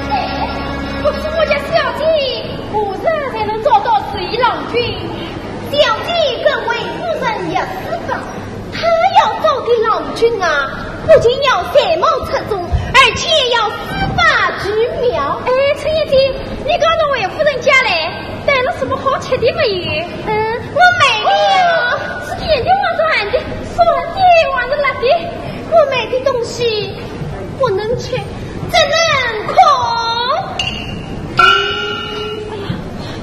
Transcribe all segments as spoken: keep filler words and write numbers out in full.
哎，可是我家小姐何时才能找到水郎君？小姐跟为夫人一死吧，她要找的郎君啊，不仅要才貌出众，而且要书法绝妙。哎，春燕姐，你刚到为夫人家来，带了什么好吃的没有？嗯，我买了。是甜的还是鹹的？酸的还是辣的？我买的东西不能吃，只能哭。哎呀，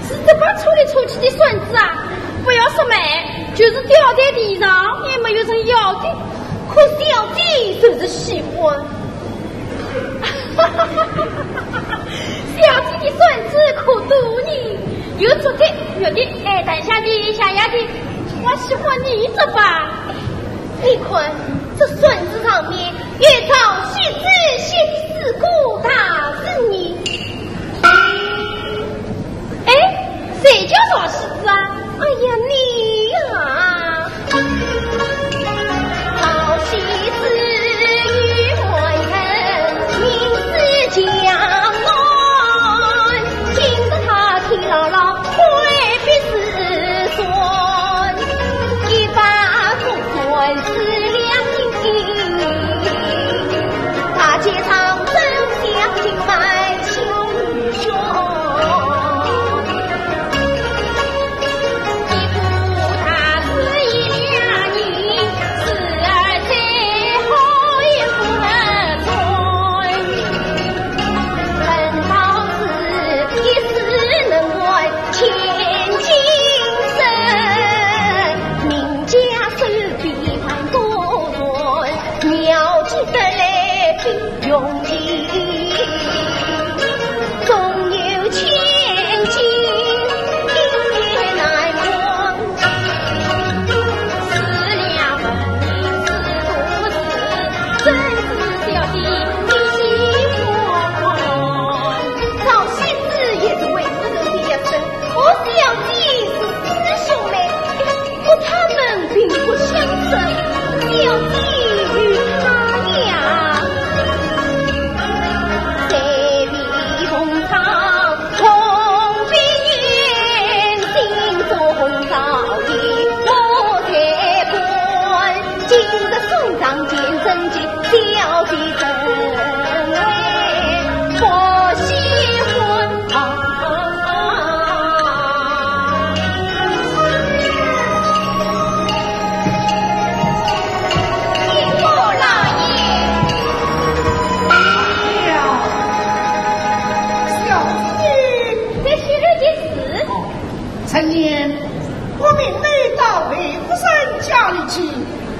是这把抽来抽去的扇子啊！不要说买，就是掉在地上也没有人要的。可小姐就是喜欢。小姐的扇子可多呢，有竹的、玉的，哎，淡香的、香香的，我喜欢你这把。你看，这扇子上面有朝夕子写的诗歌大字呢。哎，谁叫朝夕子啊？哎呀，你呀！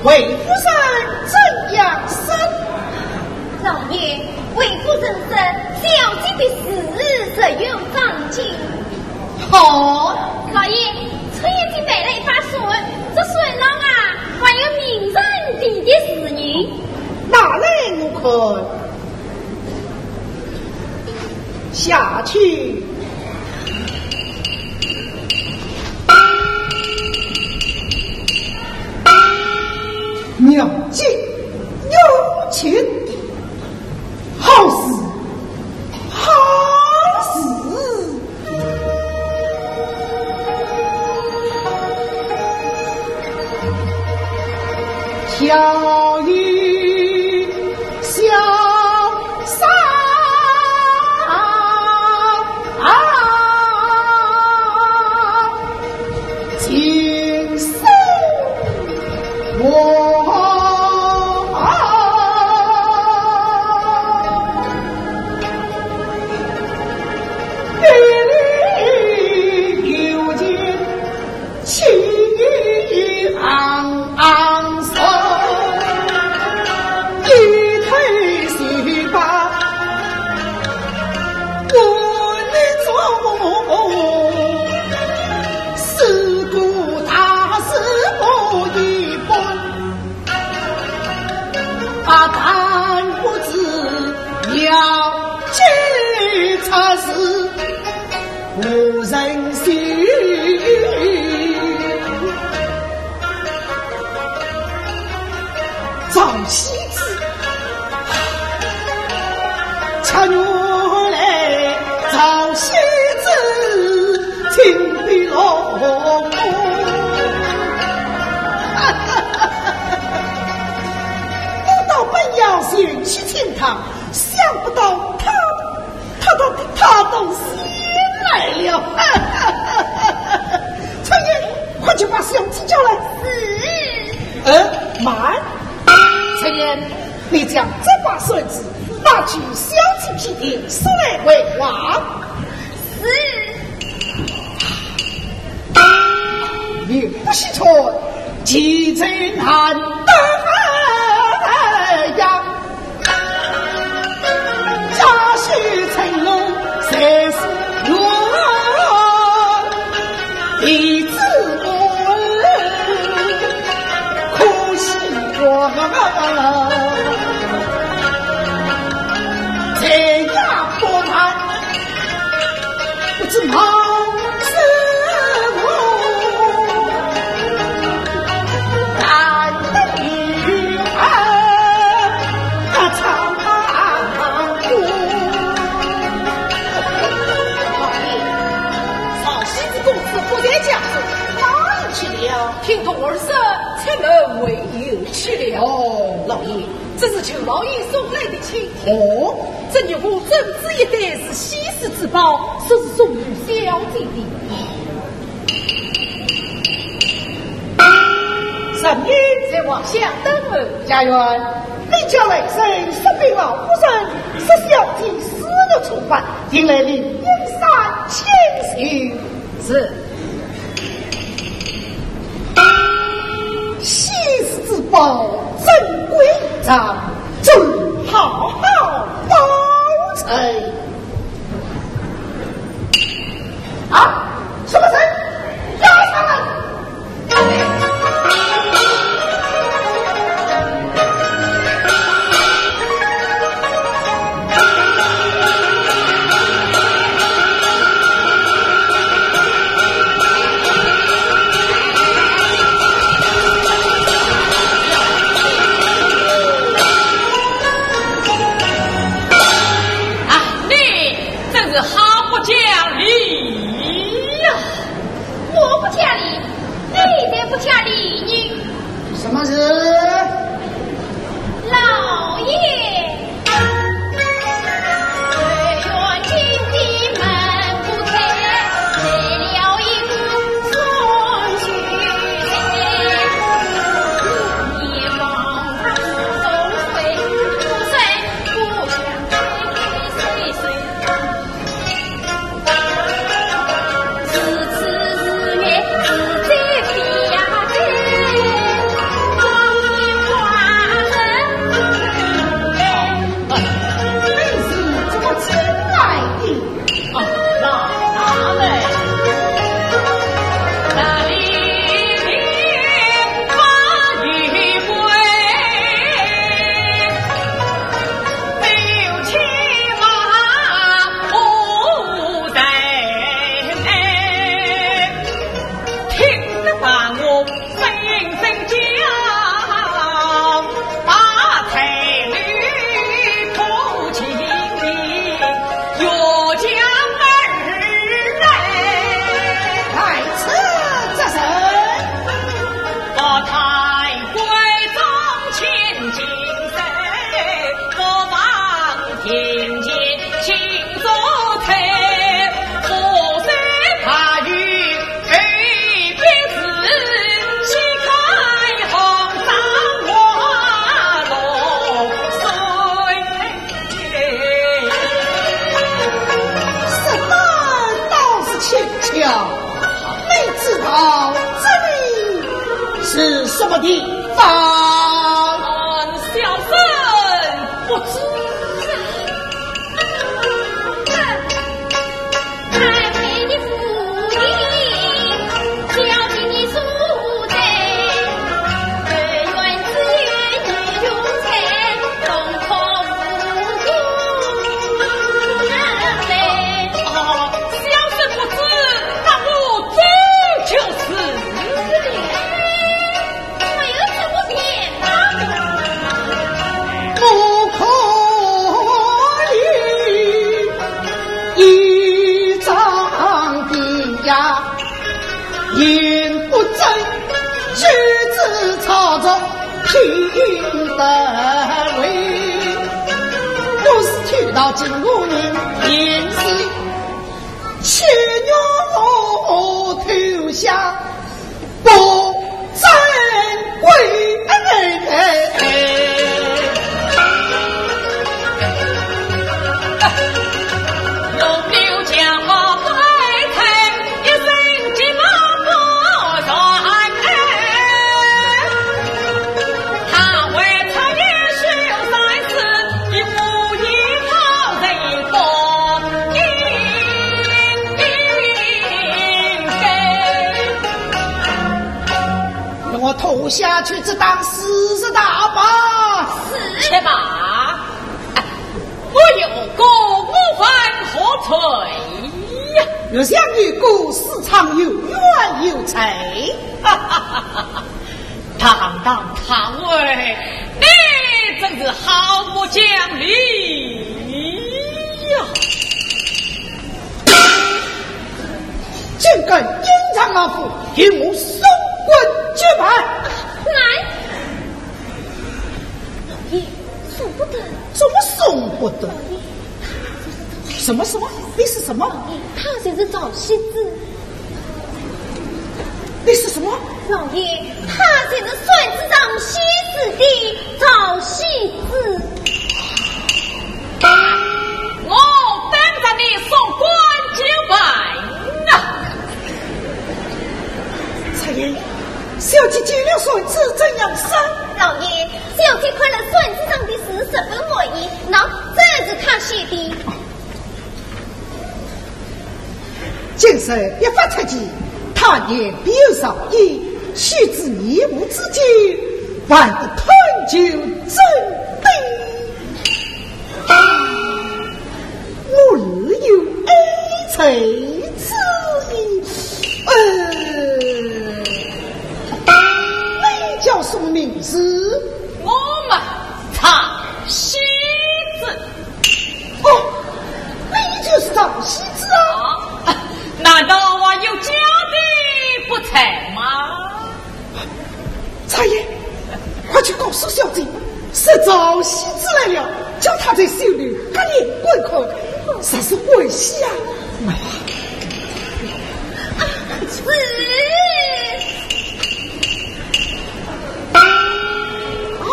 魏夫人怎样说？老爷，魏夫人说，小姐的死实有张京。好。老爷，春燕姐带来一把扇，这扇浪啊，还有名人题的字印。拿来我看。 下去。妙计，妙计，好事，好事。 小雨潇洒，锦绣我。 气昂昂声，一推水把我的做，四顾大势不一般。 啊，但不知要计策是无人信。赵喜之，恰原来赵喜之，请的老公。 我倒本要前去请他，想不到他，他，他，他，他都先来了。春燕，快去把小姐叫来。是。呃，慢。春燕，你将这把扇子拿去小姐披肩，收来回还。 是。你不许穿，既在难得呀，家书成龙谁是我弟子我，可惜我在呀不难。 不知毛是我，难得有儿，啊，唱歌。老爷，赵喜之公子不在家中，哪里去了？听童儿说，出门回游去了。哦，老爷， 这是舅老爷送来的请帖。哦。这玉壶珍珠一对是稀世之宝，说是送与小姐的。人影在外厢等候。家院，你叫来人说禀老夫人，说小姐死于初八，定来灵隐山清修。是。 稀世之宝，珍贵珍藏，真好好保存。啊，什么人？押上来！ 啊，你真是好不讲理呀！我不讲理，你才不讲理呢。什么事？老爷。么地方？嗯，小生不知。啊，小生不知，那我走就是。 没有这个便当。不可以，一张的呀，言不真，举止操作，品德为。我是去到金吾人，言是七月头下。 不珍贵。我拖下去，这当是是大吧？是。且吧，哎，我有过，我犯何罪呀？我想你过，时常有冤有仇。哈哈哈哈哈！堂堂太尉，你真是好不讲理呀！ 竟敢隐藏老夫，与我送官究办。来。老爷，送不得。怎么送不得？老爷，他就是赵……什么什么？你是什么？老爷，他就是赵喜之。你是什么？老爷，他就是算子上喜之的赵喜之。 我等着你送官究办呐！赤焰，小姐见了算子怎样说？老爷，小姐看了算子上的字十分满意，喏，这是她写的。 今日必发赤旗，他年必有少爷，须知年暮之间，还得探究真伪。我自有爱才之意，呃，你叫什么名字？我嘛，赵喜之。 哦，你就是赵喜之啊？啊，难道还有假的不成吗？赤焰，快去告诉小姐，是赵喜之来了，叫他在袖里隔帘观看，若是欢喜啊，那……啊，是。哦，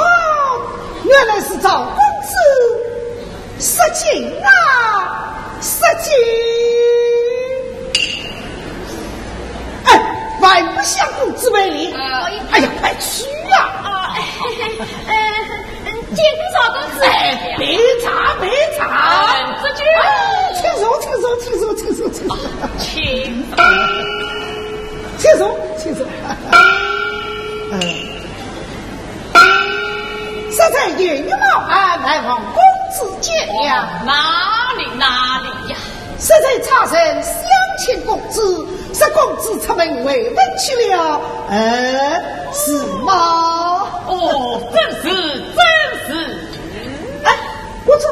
原来是赵公子。 失敬啊，失敬！哎，还不向公子赔礼？啊。哎呀，快去啊！啊，哎，哎，哎，见过赵公子。哎，别茶，别茶。嗯，这就……哎，请坐，请坐，请坐，请坐，请坐。啊，请。请坐，请坐。嗯。 实在有礼貌啊，来望公子见谅。哪里哪里呀！实在差人相请公子，说公子出门回门去了，呃，是吗？哦，正是，正是。哎，公子，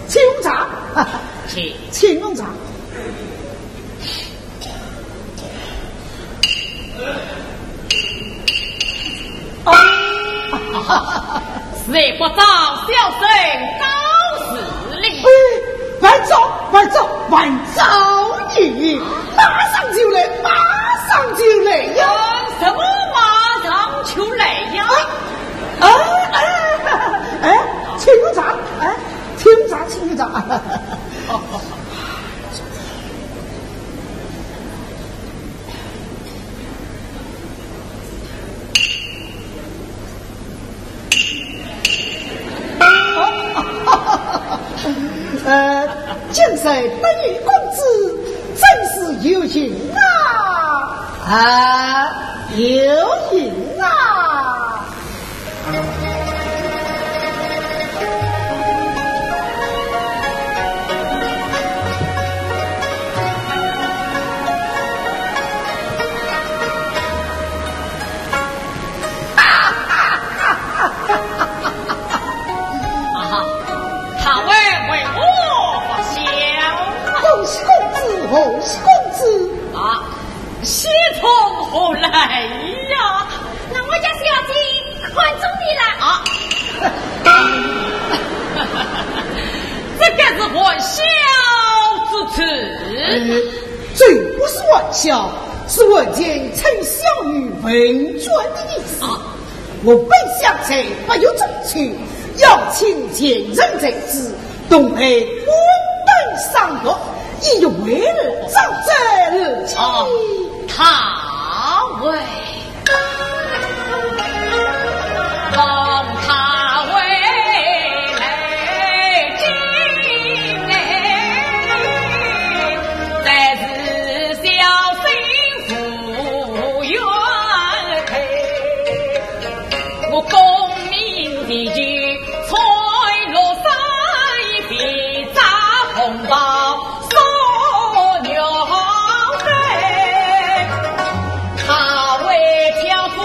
请用茶。请。请用茶。 谁不招小生告辞哩？哎，慢走，慢走，慢走你，马上就来，马上就来呀！嗯，什么马上就来呀？哎，哎，哎，哎，请用茶，哎，请用茶，请用茶。 哦，哦，哦。在得意公子，真是有幸啊！啊，有幸啊！啊哈，他为，为我发笑。恭喜公子，恭喜公子！啊，喜从何来呀？那我家小姐看中你了。啊，这个是玩笑之词。呃，这不是玩笑，是完全称小女问卷的意思。啊， 我本想在八月中秋邀请前人才子，同来观灯赏月，以为尔早早而至。啊，他为，望他为来进来，才是小心 无缘配，我功名未就，翠罗衫，未着红袍送玉佩。他为挑夫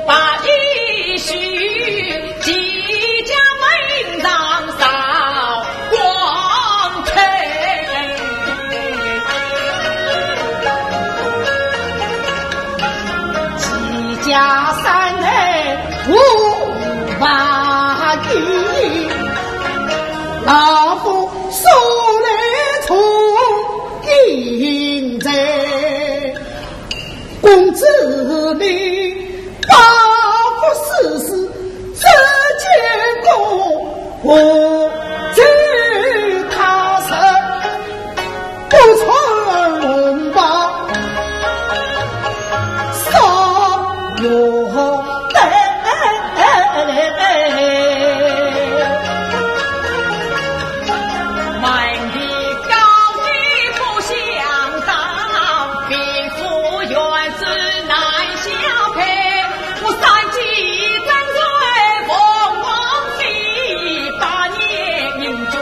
把衣袖，即将门上扫 光彩。齐家三代无霸业，老夫素来从今在。 公子命，八府四市，这件功，我在他身，不传红榜，少有 满地高低不相当，贫富悬殊难相配。我三季征战凤凰飞，百年行军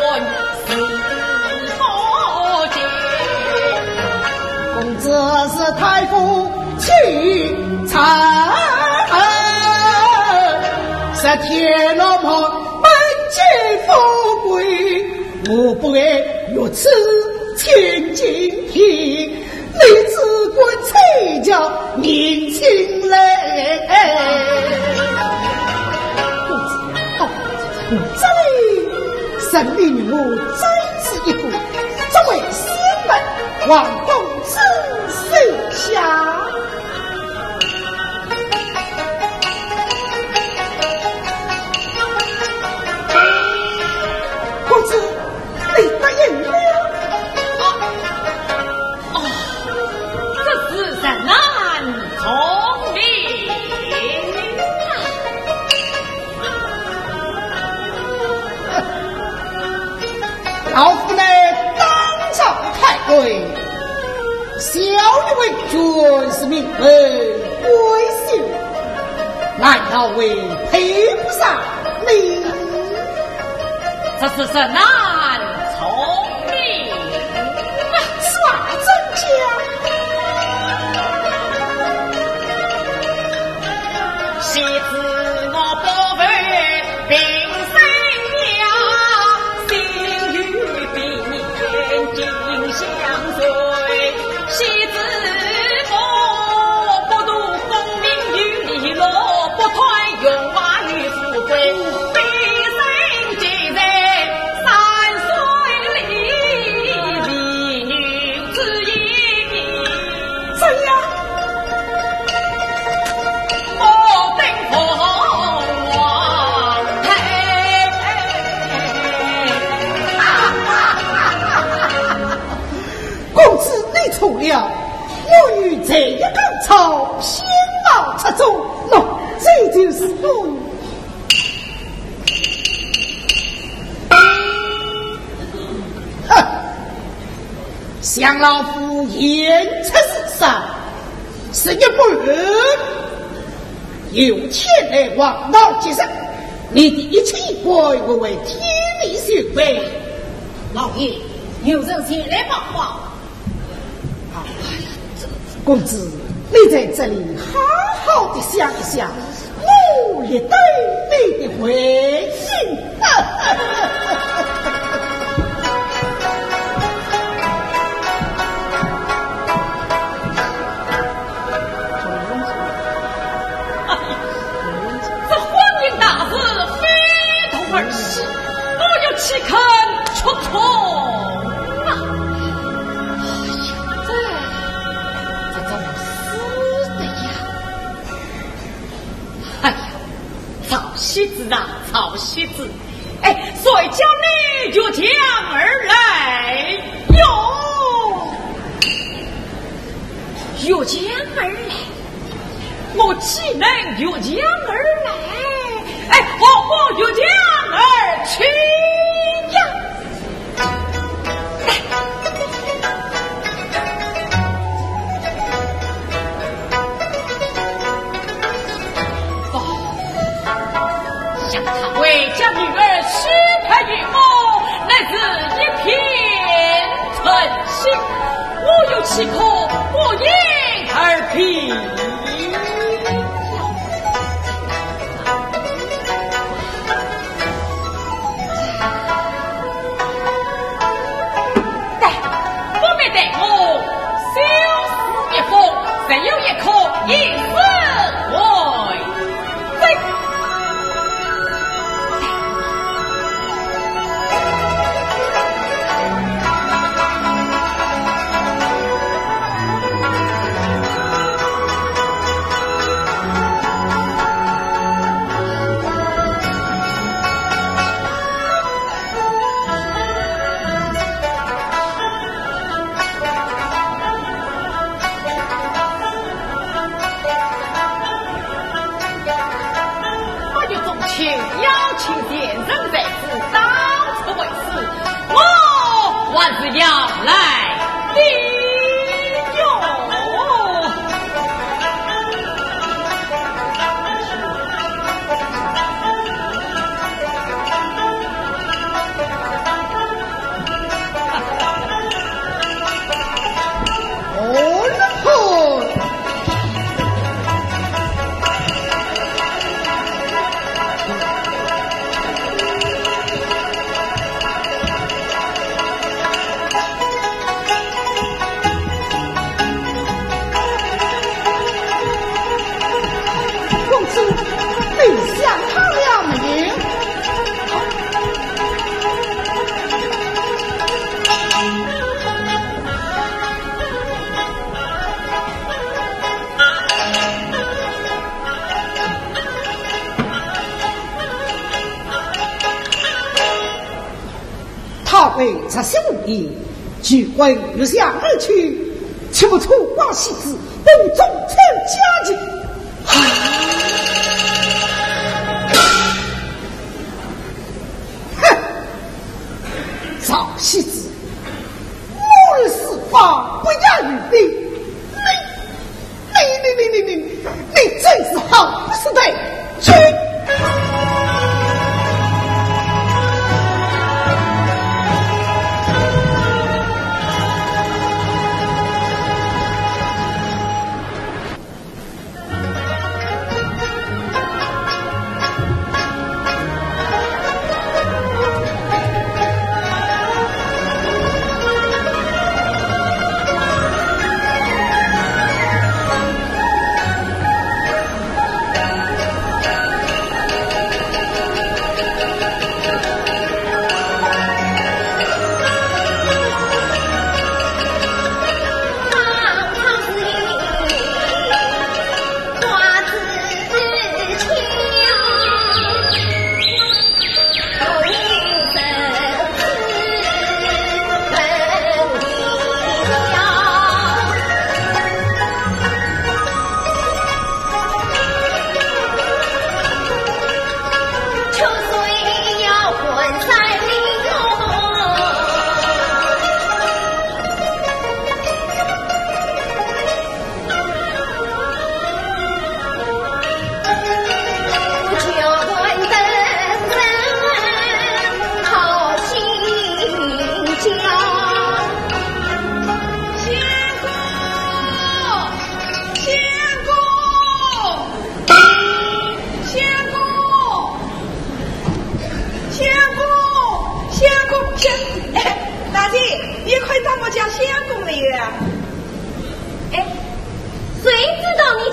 是不尽。公子是太傅钦差，是天罗门 门前富贵，我不爱如此千金品，你只管赐教年轻来。公子，哦，这里，神灵我真是一个，这位仙门王公子手下。 公子，你答应了？哦，哦，这是人难从命啊！ 老夫乃当朝太尉，小女为军师名门闺秀，难道会配不上你？这是人难从命啊！此话怎讲？ 谁知我不配平生呀，心与别人紧相随。谁知我不图功名与利禄，不贪荣华与富贵，平生只在山水里，离女子一人。这样 公子，你错了，我欲在一当朝，先报出奏。喏，这就是我。哼，想老夫言出如山，是你不仁。有天来黄道吉日，你的一切衣冠，我为天理羞愧。老爷，有人前来报话。哎呀，这公子，你在这里好好的想一想， 我也等你的回信。这荒淫大事非同儿戏，我又岂肯出从啊？哎呀，这，这怎么死的呀？ 哎呀，曹喜之啊，曹喜之，哎，谁叫你越江而来哟？越江而来？我岂能越江而来？哎，我，我越江而去呀！ 哦，想他为将女儿许配于我，乃是一片真心，我又岂可不言而毕呀？ 待，不必待我，小诗一封，只有一颗一字为证。 八月中秋，邀请贤人才子到此会试，我还是要来的哟。 哦吼！ 公子，你想好了没有？ 他为着兄弟，举棍越江而去，岂不错过喜事，不忠臣家计？哼！赵喜子，我与四方不亚于你，你 你，你，你，你，你，你真是好不识抬举！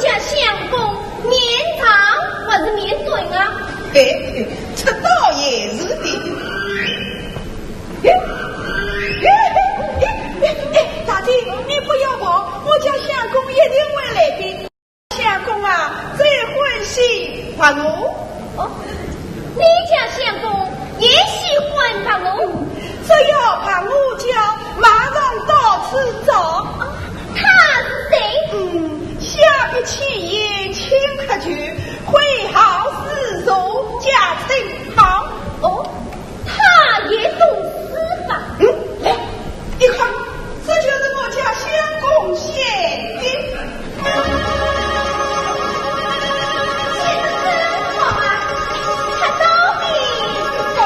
家相公面长还是面短啊？哎，这倒也是的。哎，哎，哎，哎，哎，大姐，你不要跑，我家相公一定会来的。相公啊，最欢喜白鹅。哦，你家相公也喜欢白鹅？只要白鹅叫，马上到处找。哦，他是谁？嗯，下不起眼，请喝酒，挥毫似竹，驾轻好。哦，他也懂书法。嗯，来，你看，这就是我家相公写的。写得真好啊，他到底是谁？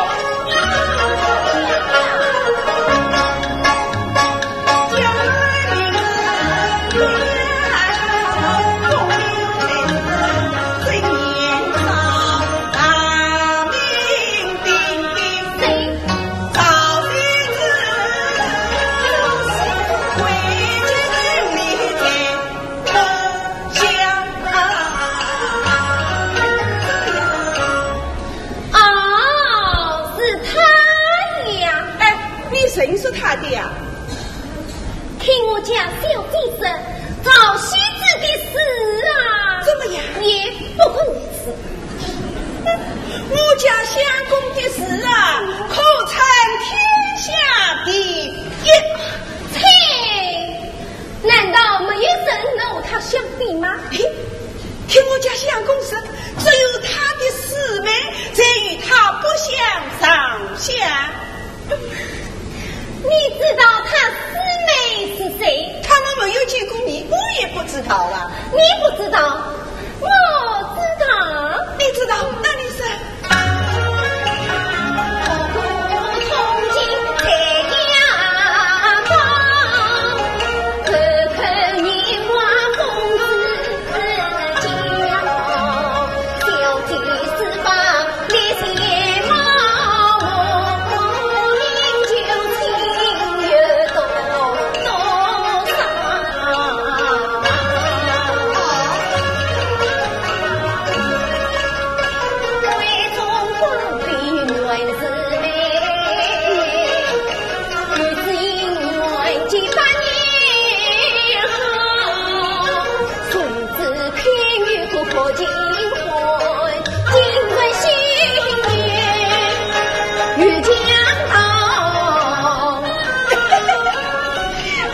哦，是他呀。哎，你认识他的呀？听我家小姐说，赵喜子的诗啊，怎么样？也不过如此。我家相公的诗啊，可称天下第一。切，难道没有人能和他相比吗？嘿，听我家相公说，只有他的诗美，才与他不相上下。你知道他师妹是谁？他们没有见过面，我也不知道啊。你不知道，我知道。你知道，那你说。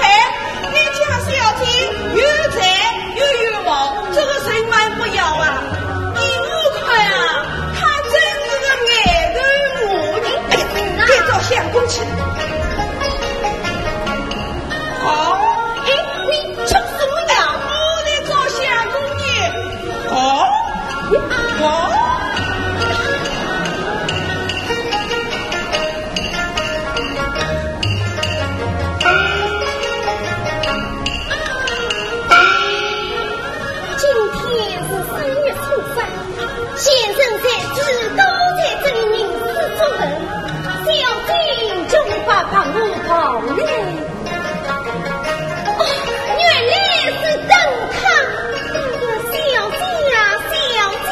哎，你家小姐又才又有貌，这个人蛮不要啊。依我看啊，她真是个呆头马呢。哎，该找相公去。哦，哎，你 吃什么呀？我在找相公呢。哦，哦。今天是三月初三，先生在此都在这里吟诗作文，小姐就把白鹅抱来。 哦，原来是等他。哎呀，小姐呀，小姐。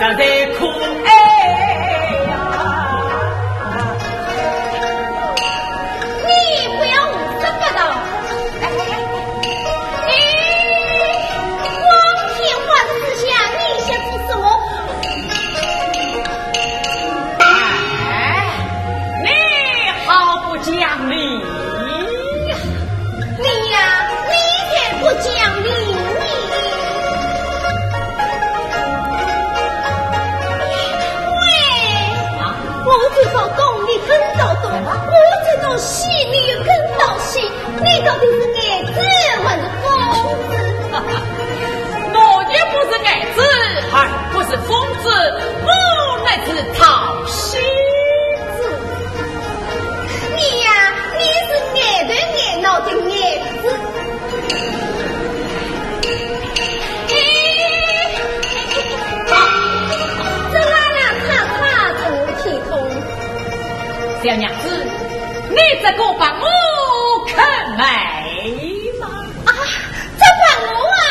实在可爱呀。你不要胡说八道。哎，哎，光天化日之下，你瞎说什么？哎，你好不讲理呀！ 你呀，你才不讲理呢！喂，啊？我这道工你跟到东，我这道戏你又跟到西，你到底是爱子还是疯子？我也不是爱子，还不是疯子，我乃是淘戏子。你呀，你是爱头爱脑的爱子。哎，这拉拉揩揩怎么体统？小娘子，你这个把我看来嘛。啊，这把我啊，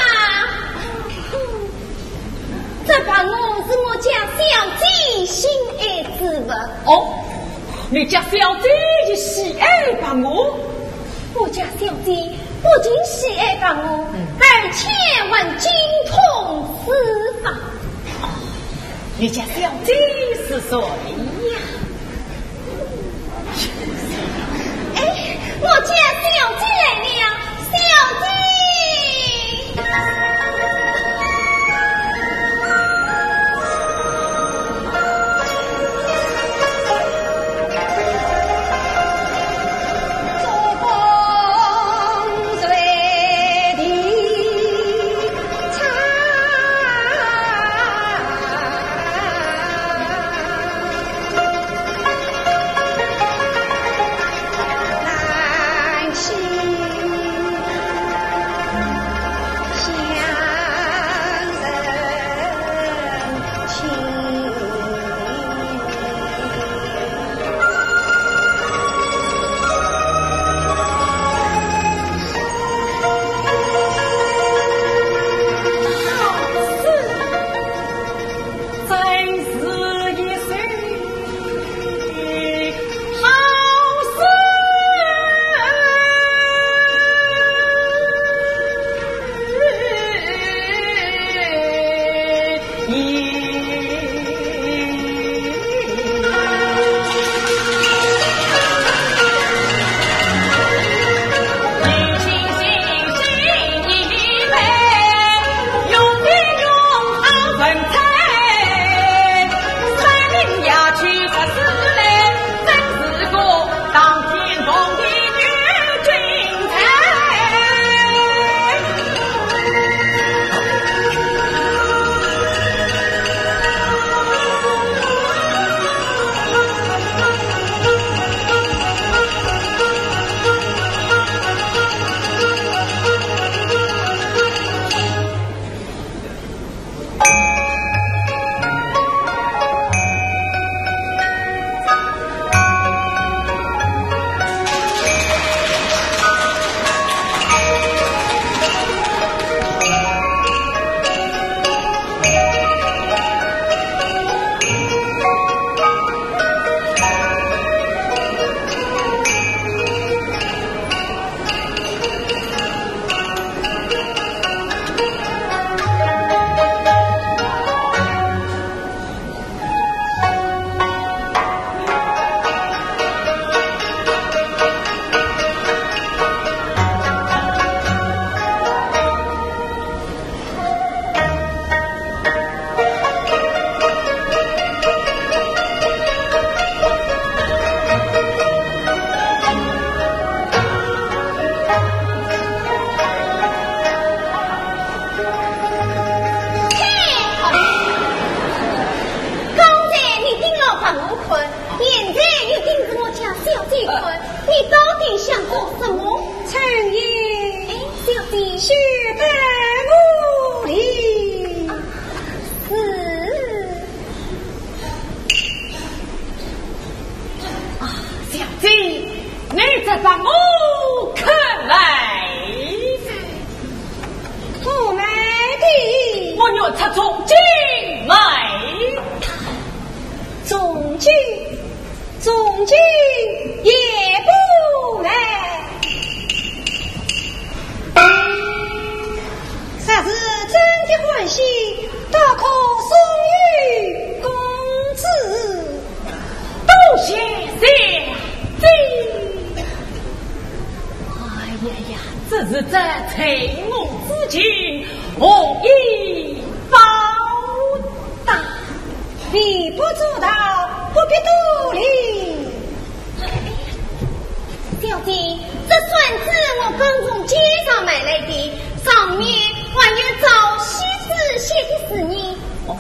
这把我是我家小姐心爱之物。哦，你家小姐也喜爱把我？我家小姐不仅喜爱把我，嗯。而且还精通书法。你家小姐是谁呀？哎，我家小姐来了，小姐。微不足道，不必多礼。小姐，这扇子我刚从街上买来的，上面还有赵西子写的字呢。哦。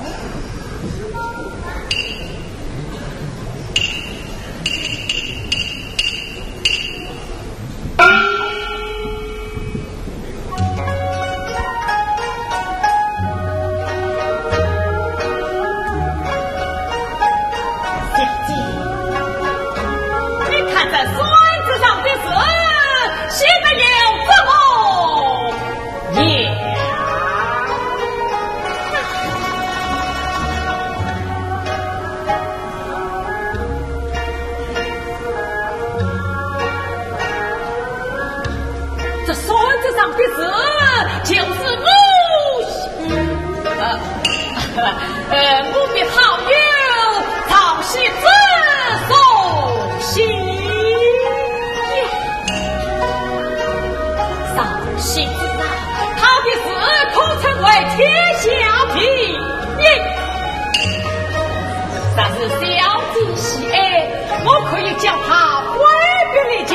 小姐，你看这扇子上的字，写得有什么呀？ 这扇子上的字就是我写，呃，呃，我的好友赵西子所写。赵西子啊，他的字可称为天下第一。 但是小姐喜爱，我可以将他改变了，就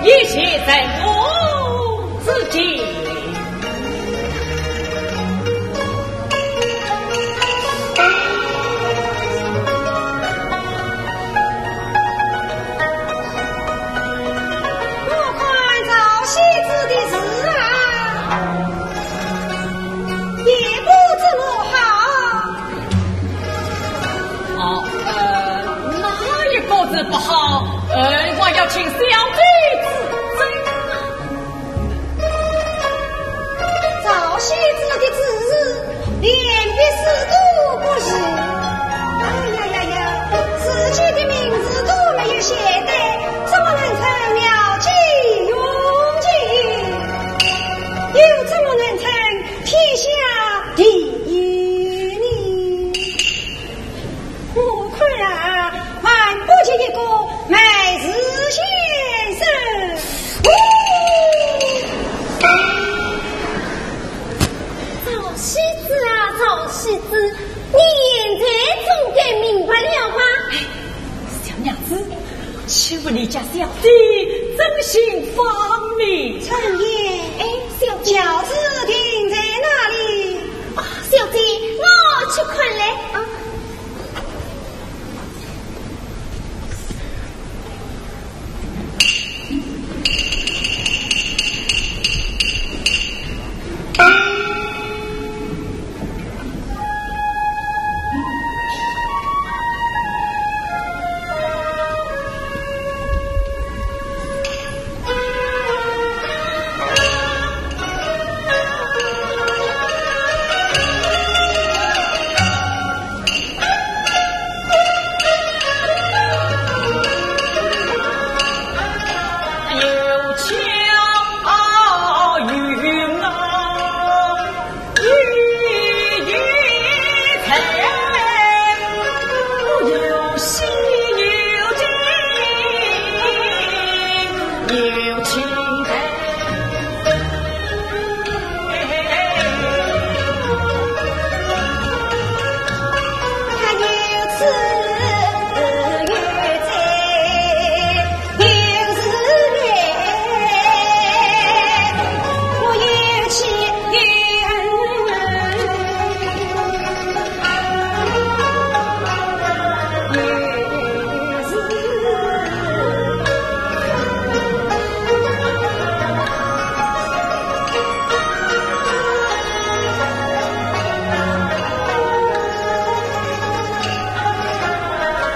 一切在我之间。我看赵西子的字啊，也不怎么好。 哦，呃，哪一个字不好？呃，我要请小姐指正啊。赵西子的字，连笔字都不是。哎呀呀呀，自己的名字都没有写对，怎么能称妙计用情？又怎么能称 天下第一呢？我看啊，还不及一个梅子先生。赵西子啊，赵西子，你现在总该明白了吧？哎，小娘子， 请问你家小姐尊姓芳名？春燕。哎，小姐。轿子停在哪里？啊，小姐，我去看来。啊。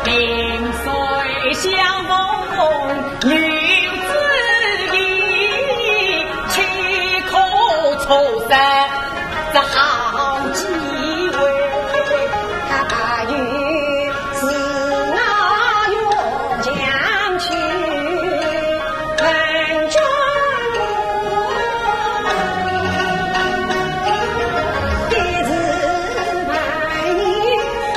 萍水相逢柳枝影，岂可错失这好机会。他有 自我越墙去问君王，一字万年红。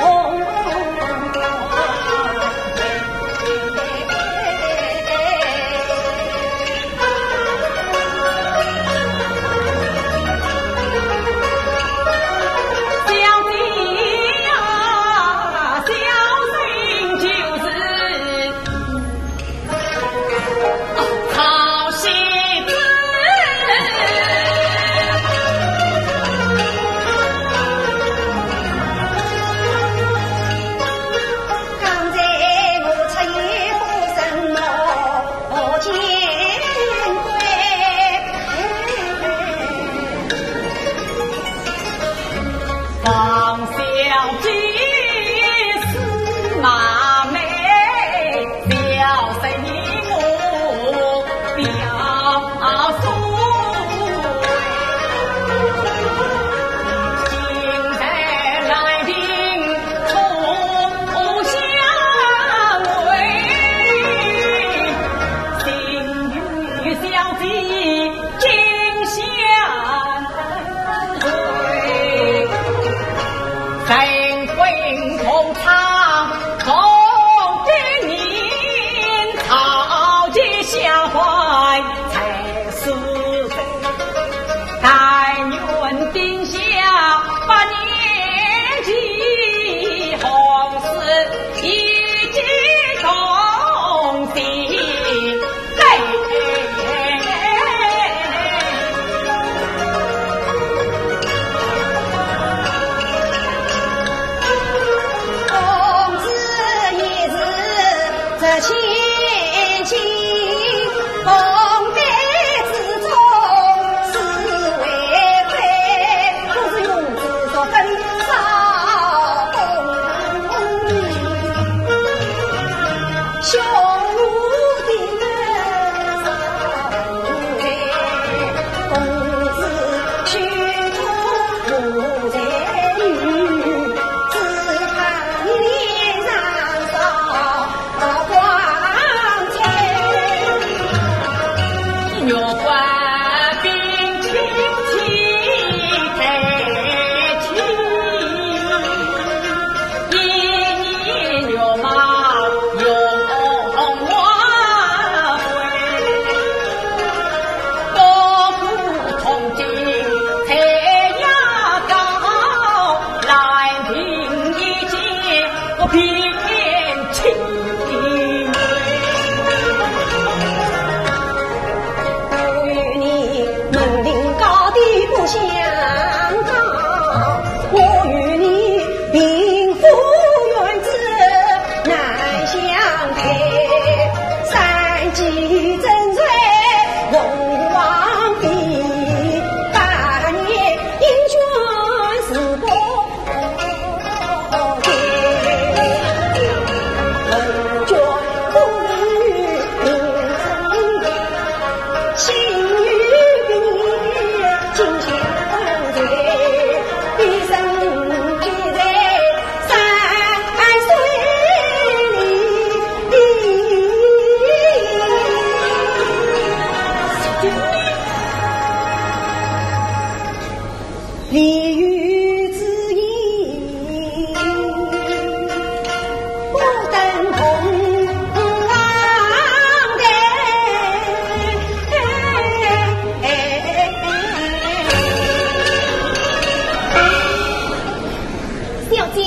小姐，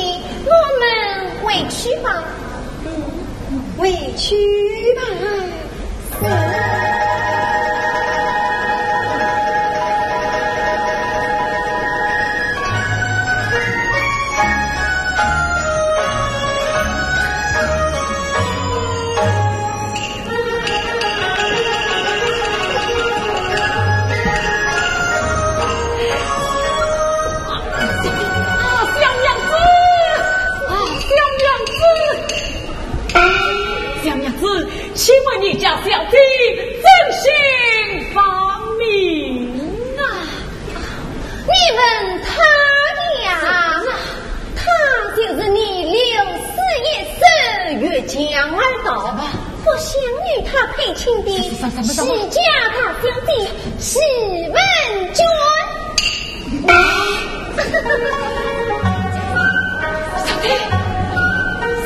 我们回去吧。回去吧。啊，小娘子！啊，小娘子！小娘子，请问你家小姐尊姓芳名啊？你问她呀？她就是你刘四爷手下江二道，不想与她配亲的徐家大小姐徐文娟。 小姐，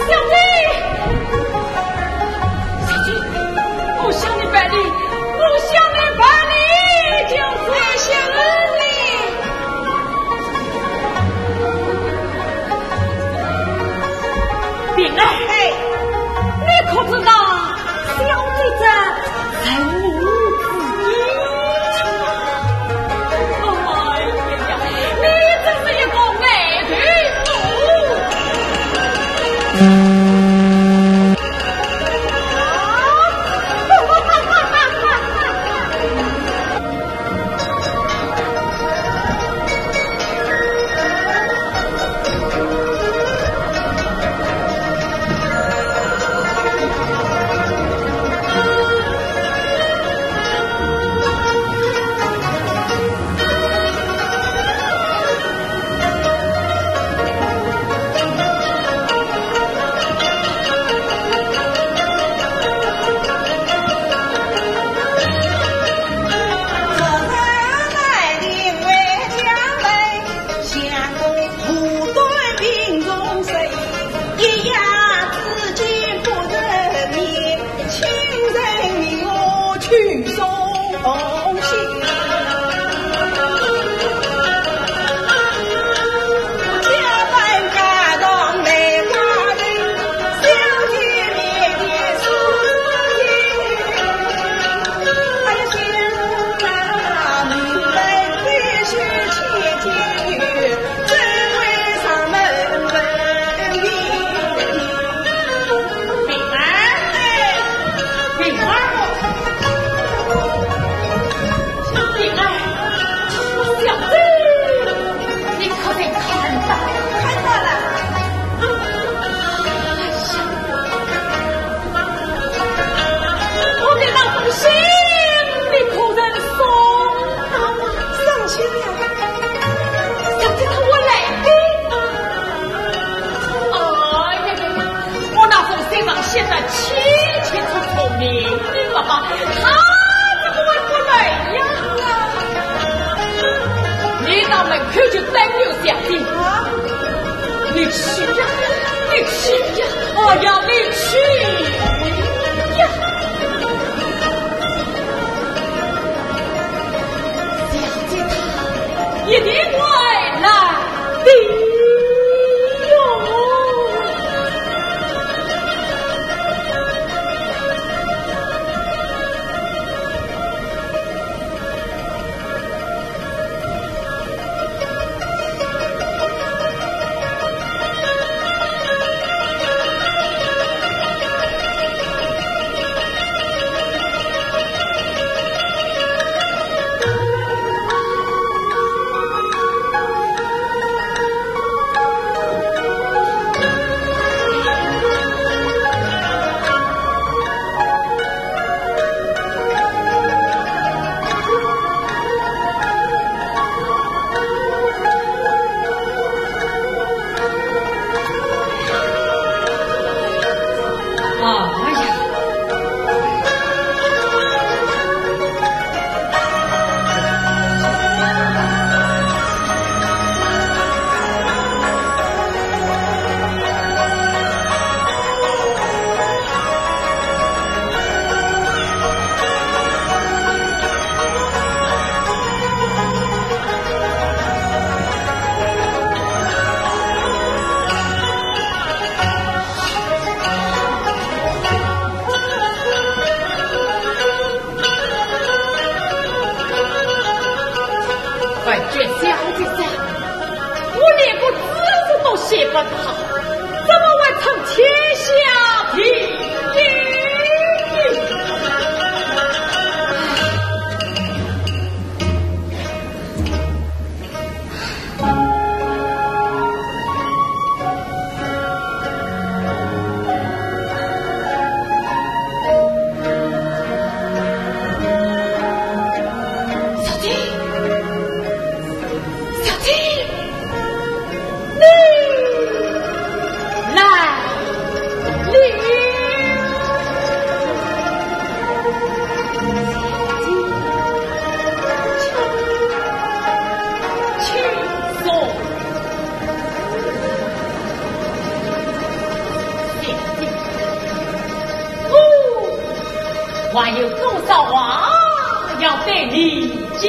小姐，小姐，我向你赔礼，我向你赔礼，就是。哎，小姐。平儿，哎。你可知道 小姐这人名字？哎呀，你真是一个美头他怎么会不来呀？你到门口去等留小姐。啊？你去呀，你去呀，我要你去呀。小姐她一定会来的哟。 哎呀！ 感觉小姐姐，我连个子嗣都写不到，怎么会成天下第一？ 小姐，小姐，你来了。请，请坐。 我还有多少话要对你讲。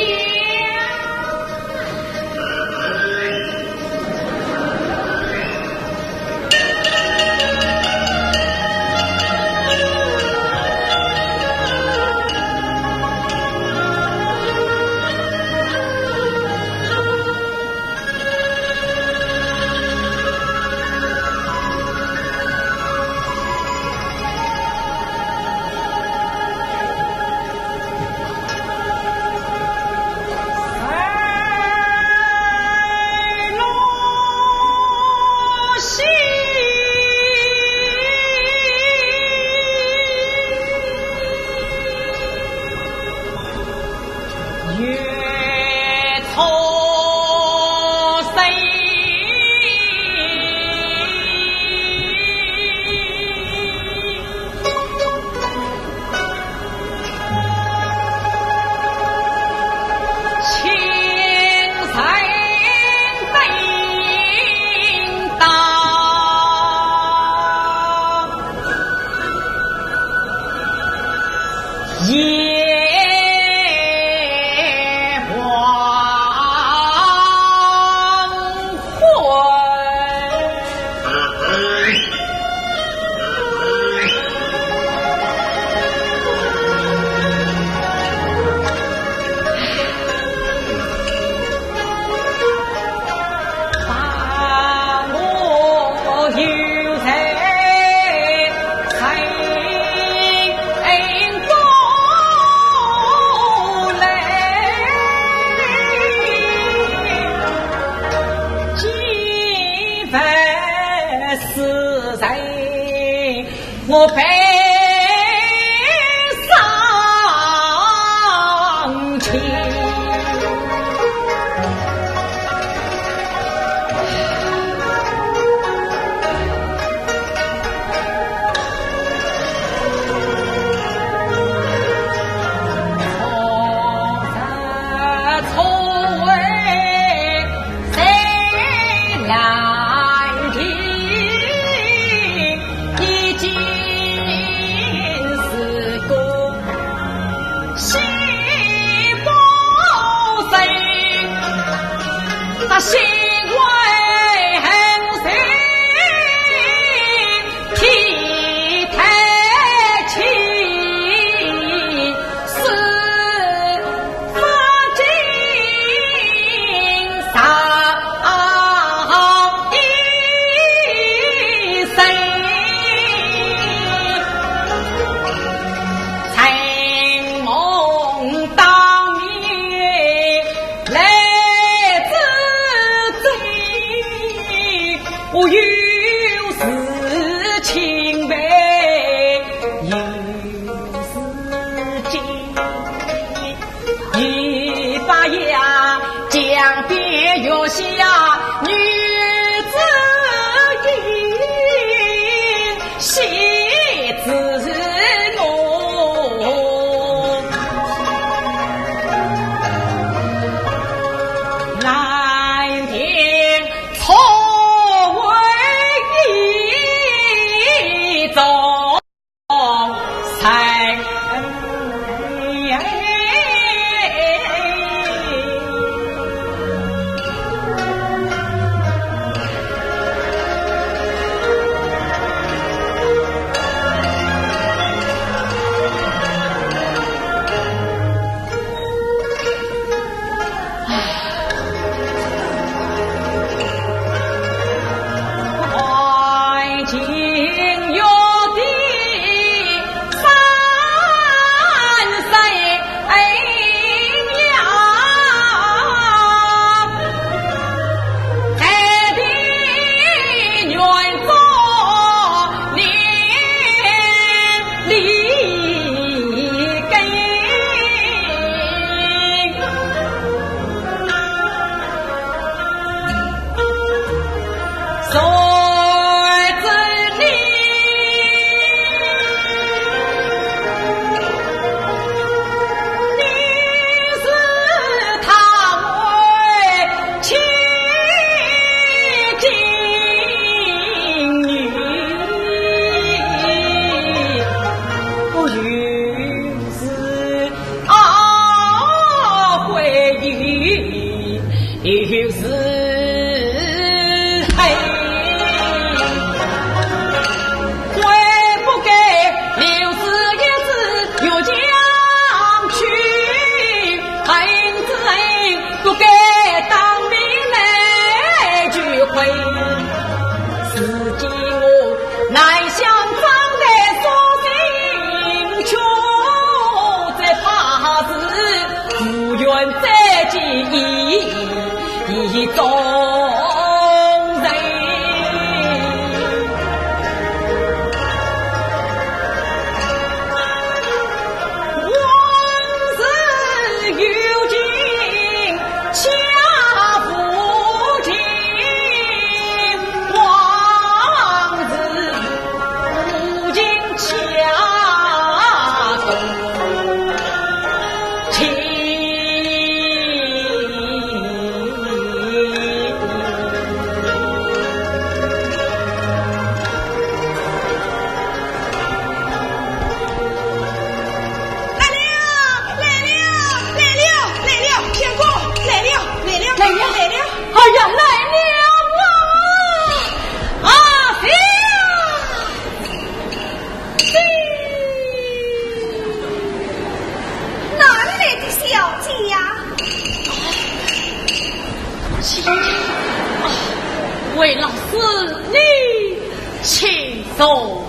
走。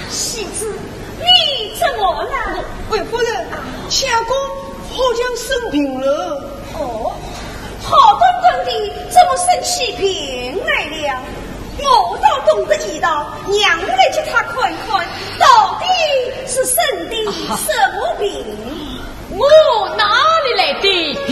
喜子，你怎么了？贵夫人，相公好像生病了。哦，好端端的，怎么生起病来了？我倒懂得一道，让我来给他看看，到底是生的什么病。 我哪里来的病？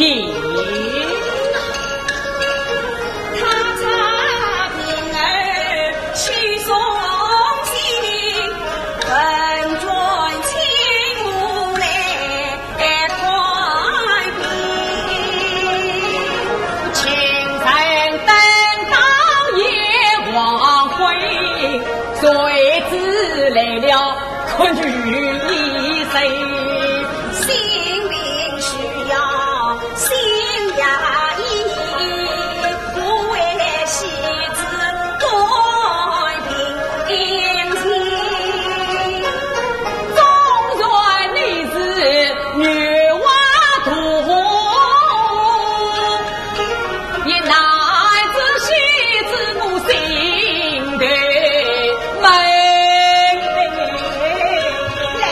来，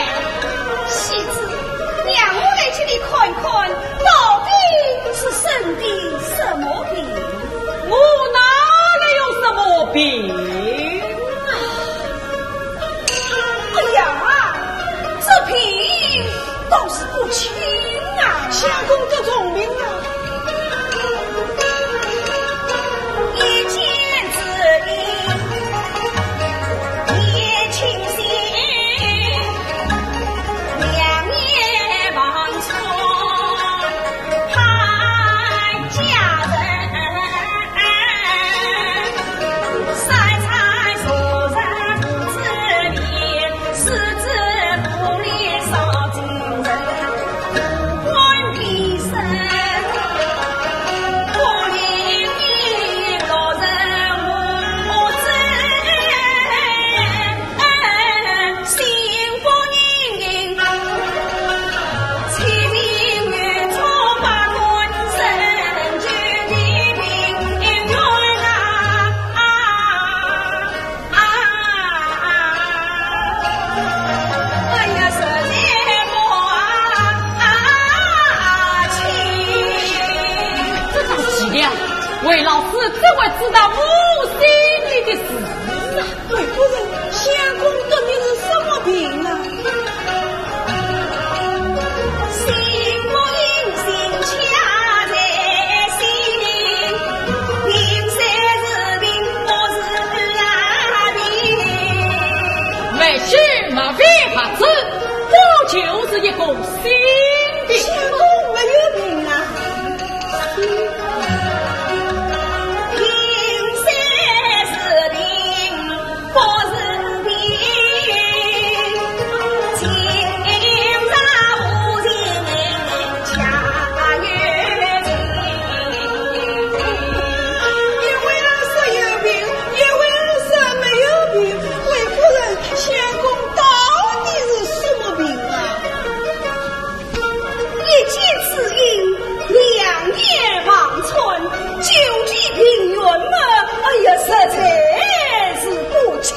喜子，让我来给你看看，到底是生的什么病？我哪里有什么病啊？哎呀，这病倒是不轻啊！相公得重病了。啊，哎呀，实在不啊，啊，亲。这倒奇了，魏老师怎会知道我心里的事啊？贵夫人，相公得的是什么病啊？ 没事，没病，这就是一个心病。相公没有病啊。一会儿说有病，一会儿说没有病，贵夫人，相公到底是什么病啊？一见知音，两眼望穿，究其病源嘛，哎呀，实在是不清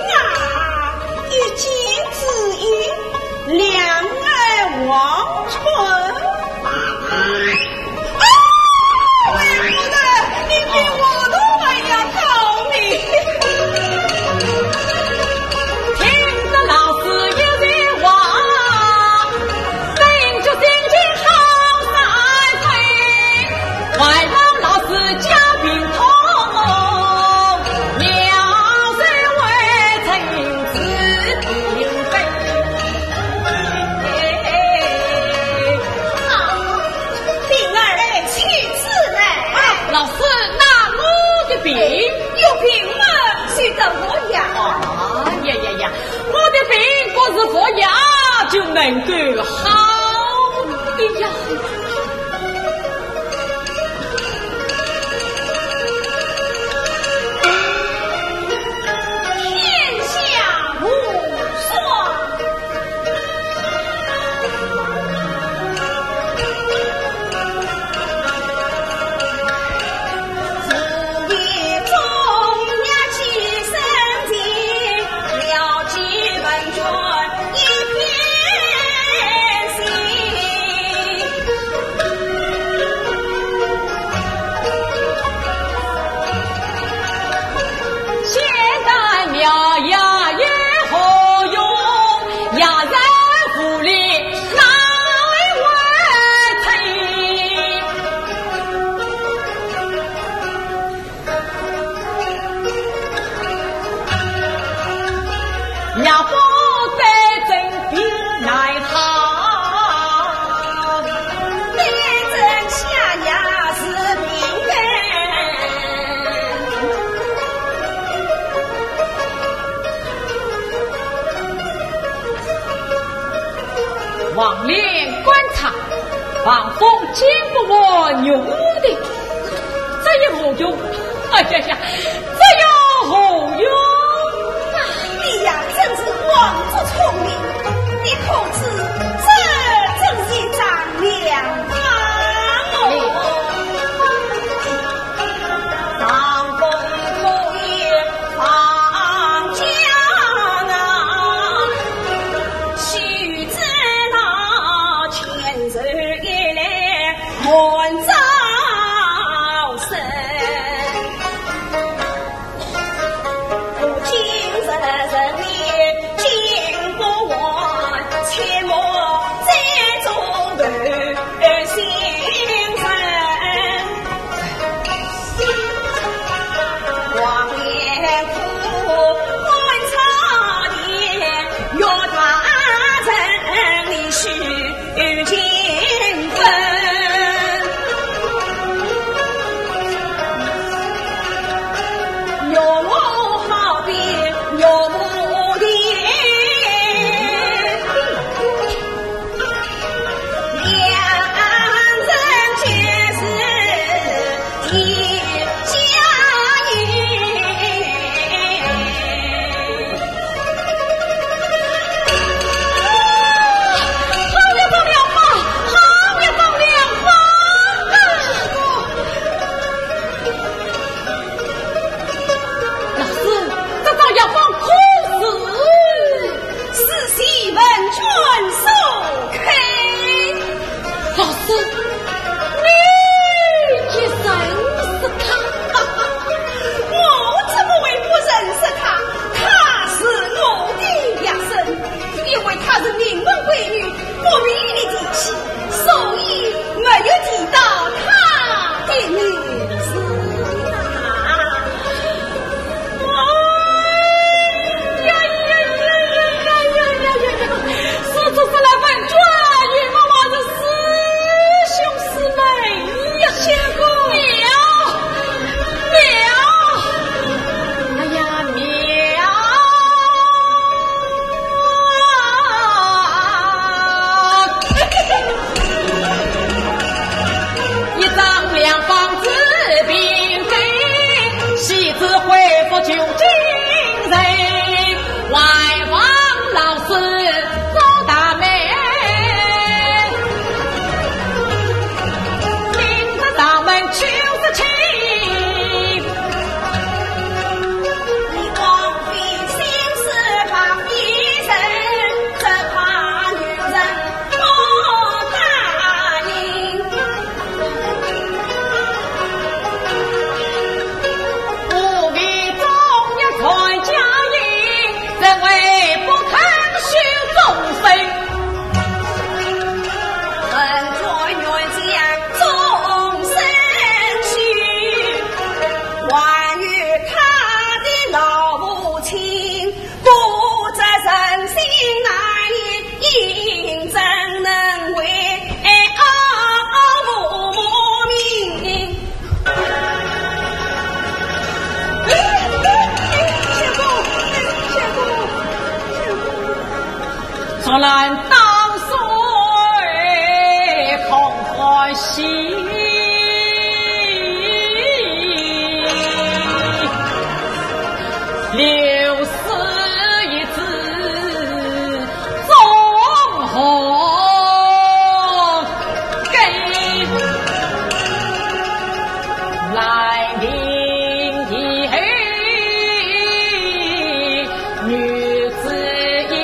啊。一见知音，两眼望穿。 啊，魏夫人，你比我都还要高明。听得老师一席话，心中心情好三分。还望老师加病痛，妙手回春治病根。 好，灵儿，请起来。哎，老师，那我的病？有病嘛，就等我呀。哎呀呀呀，我的病不是服药就能够好的呀。 天下无双。王连观察，王峰见不我用的，这有何用？哎呀呀，这有何用啊？你呀，真是枉作聪明，你可知这正是一张良方哦。好一张良方，好一张良方啊！老师，这张药方可是？ 是西门君所开。老师，你也认识他？我怎么会不认识他？他是我的学生，因为他是名门闺女，不比你提起，所以没有提到他的名字啊。 哎呀呀呀呀呀呀呀呀！是这是来问卷，与我还是师兄师妹呀？相公。妙，妙，哎呀，妙！ 一张良方治病根，西子恢复穷尽人，外望老师做大媒，领着上门求是亲。你光凭心思旁边人，只怕女人 竹篮打水空欢喜，流水一子 终何根？兰亭以后，女子意。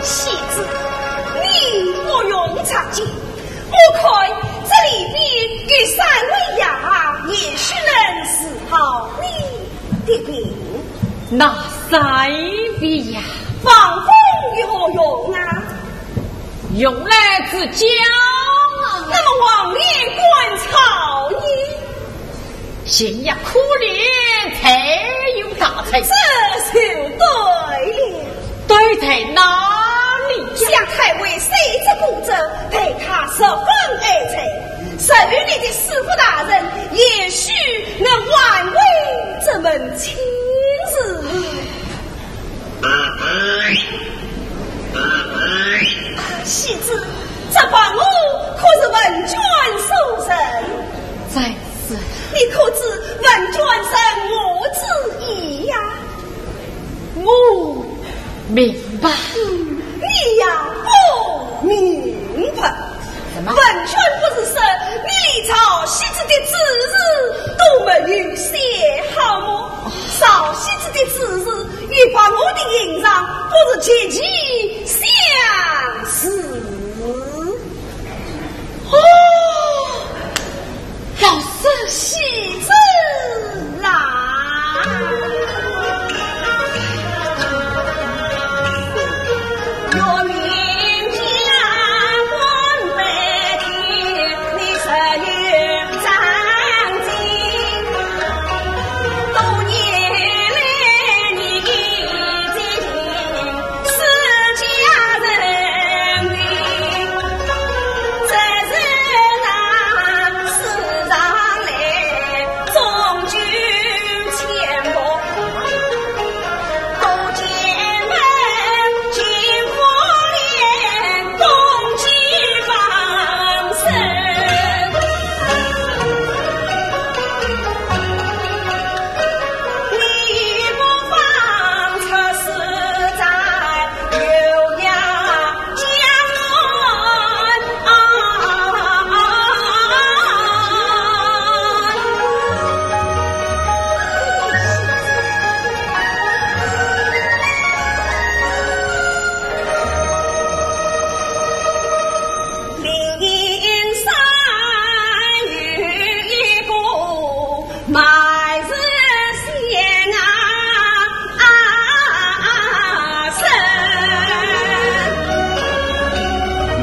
戏子，你不用着急，我看这里边有三味药，也许能治好你的病。哪三味呀？防风有何用啊？用来治脚啊。那么王连观草呢？行呀，可怜才有大才。这就对了。对在哪里呀？想太尉虽是孤者，待他十分爱才，受你的师父大人，也许能挽回这门亲事。 啊，戏子，这白鹅可是文娟所赠？正是。你可知文娟赠鹅之意呀？我明白。嗯，你呀，不明白。什么？文娟不是说你连赵戏子的子时都没有写好么？赵戏子的子时 与白鹅的吟唱不是极其相似。哦，老师。戏子啦。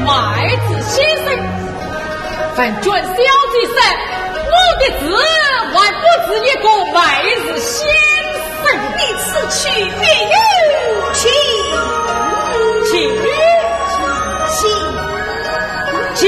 卖子先生，文娟小姐说，我的字还不止一个卖子先生。你此去必有情。情？情？情？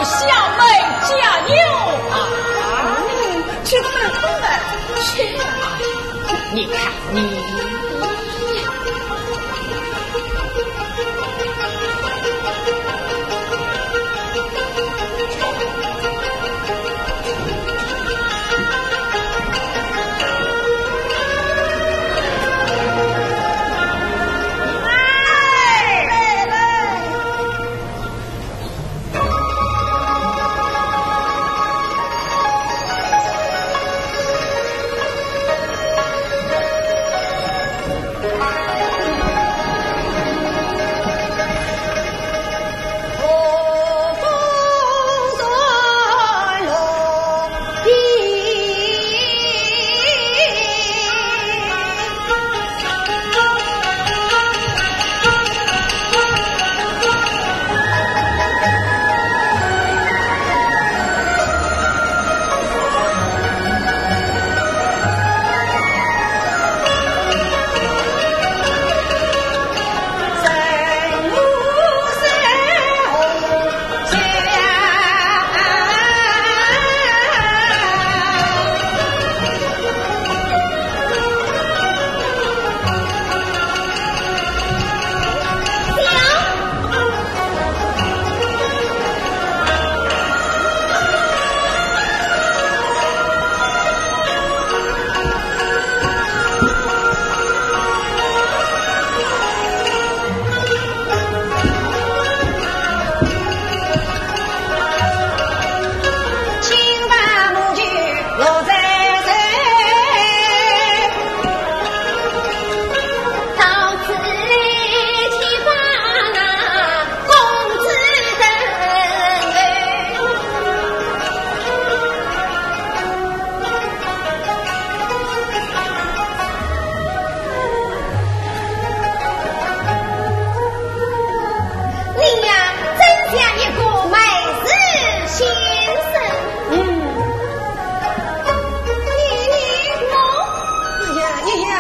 小妹加油啊！去看看，去啊！你看你。你呀，真像一个美术先生。嗯。你，你，我？哎呀，你呀，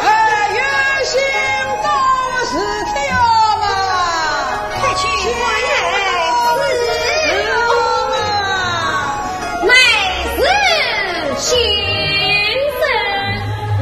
哎，有心做事体嘛。快去，快去。美术先生。嗯。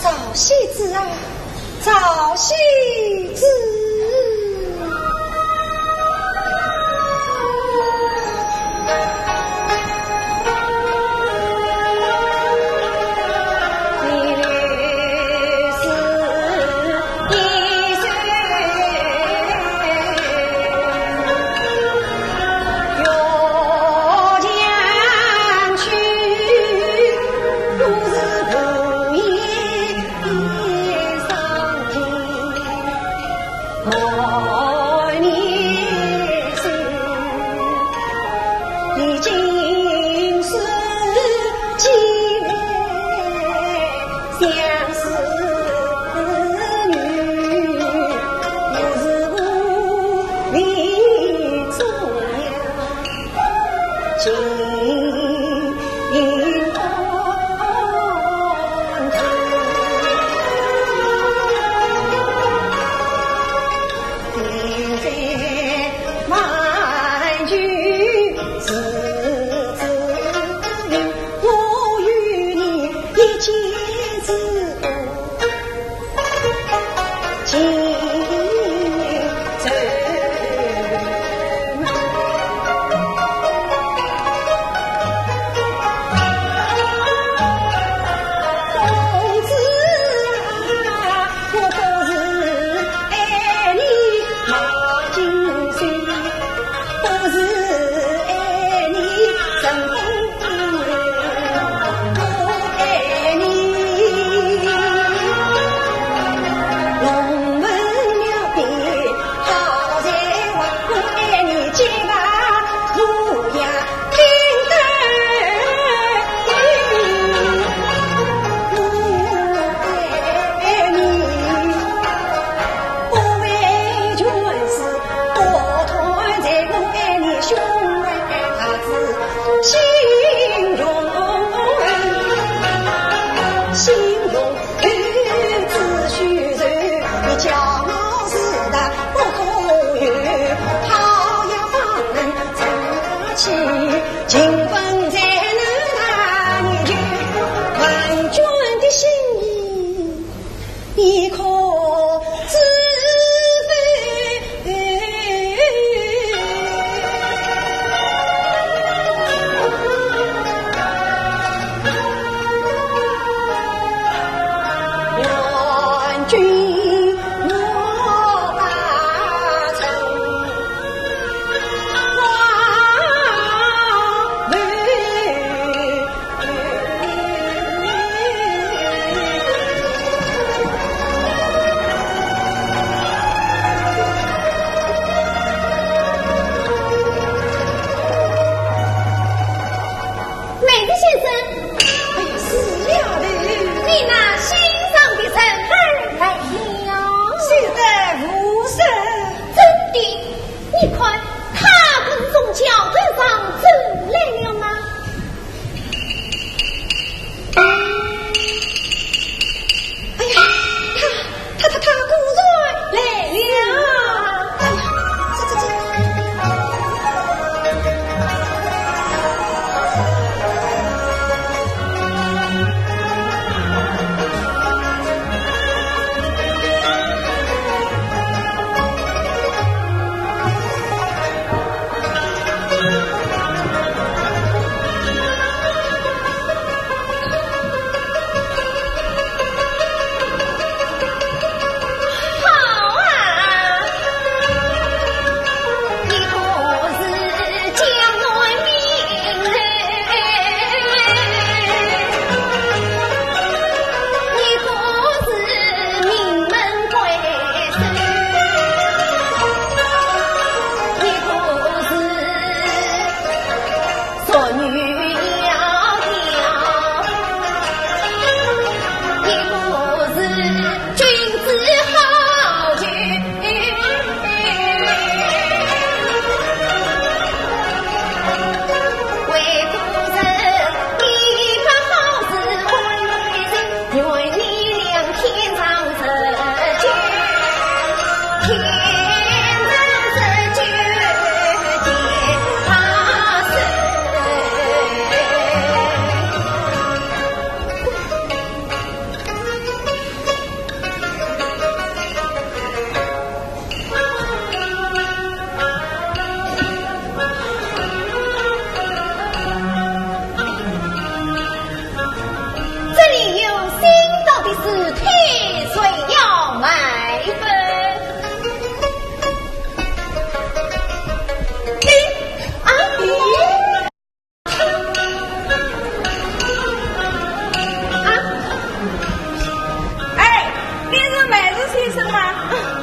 赵喜之啊，赵喜之。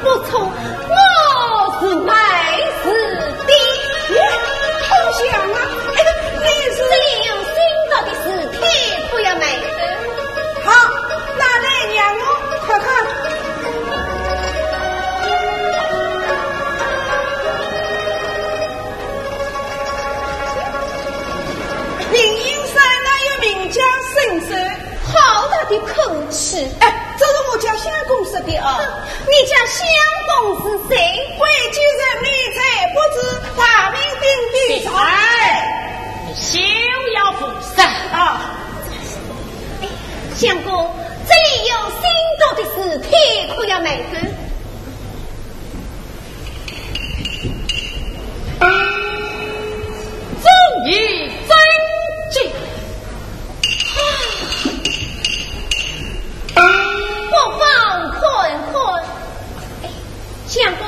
不错，我是卖字的。哎，好像啊，哎，你是……这里有新到的字帖，不要卖的。好，拿来让我看看。灵隐山哪有名家姓氏？好大的口气！哎，这是我家相公说的啊。哼，你家相公是谁？贵贱人你才不知，大名鼎鼎赵……哎，你休要胡说啊！哎，相公，这里有新到的字帖，可要卖的。 忠义真经。不妨看看。哎，相公，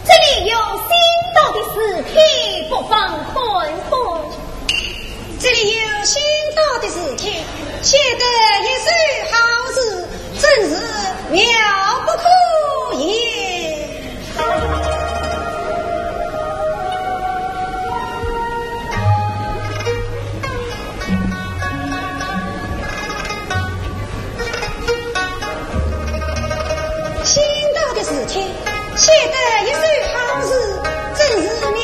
这里有新到的字帖，不妨看看。这里有新到的字帖，写得一手好字， 真是妙不可言。新到的字帖，写得一手好字，真是妙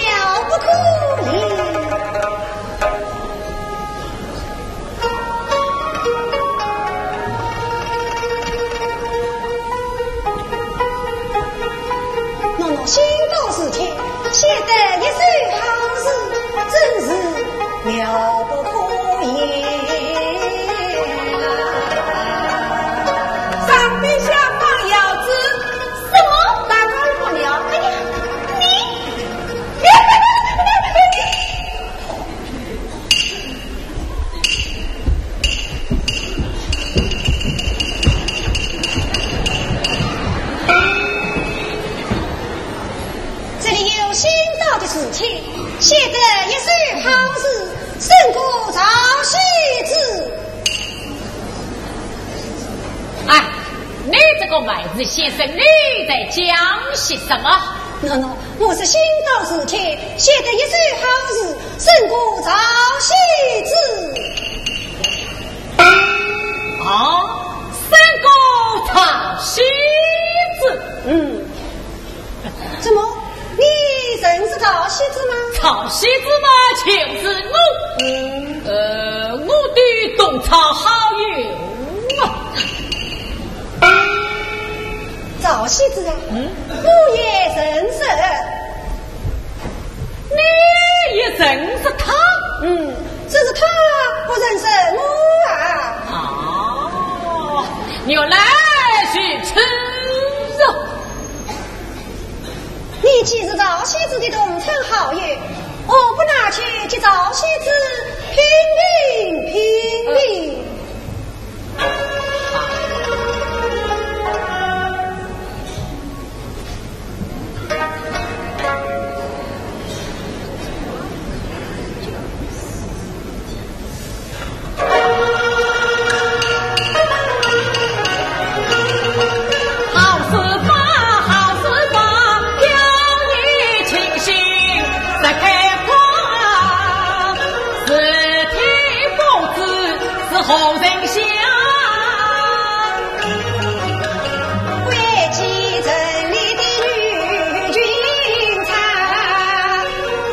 不可言。 喏喏，新到字帖，写得一手好字，真是妙不可言啊。上边下方要子。什么？大家不了。哎呀，你，你，你，你，你。 这里有新到的字帖，写得一手好字，胜过赵喜之。哎，你这个卖字先生，你在讲些什么？喏喏，我是新到字帖，写得一手好字， 胜过赵喜之。哦，胜过赵喜之。嗯。怎么，你认识赵喜之吗？赵喜之嘛，就是我。嗯。呃，我的同窗好友啊。赵喜之啊，嗯。我也认识。 你也认识他？嗯，只是他不认识我啊。哦，原来如此啊。你既是赵喜之的同窗好友，何不拿去给赵喜之评评评评？ 好书法，好书法，表里清新，色彩光。字帖不知是何人写。 贵贱人里的女君才，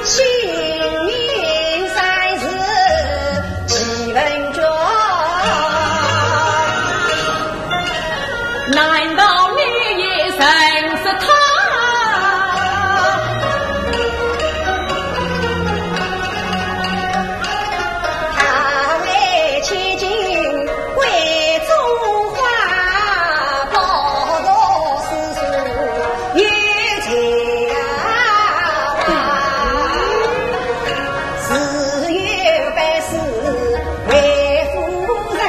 姓名三字记文卷。难道你也认识她？ 他为千金贵中花，报答诗书有才华。自幼拜师为夫人，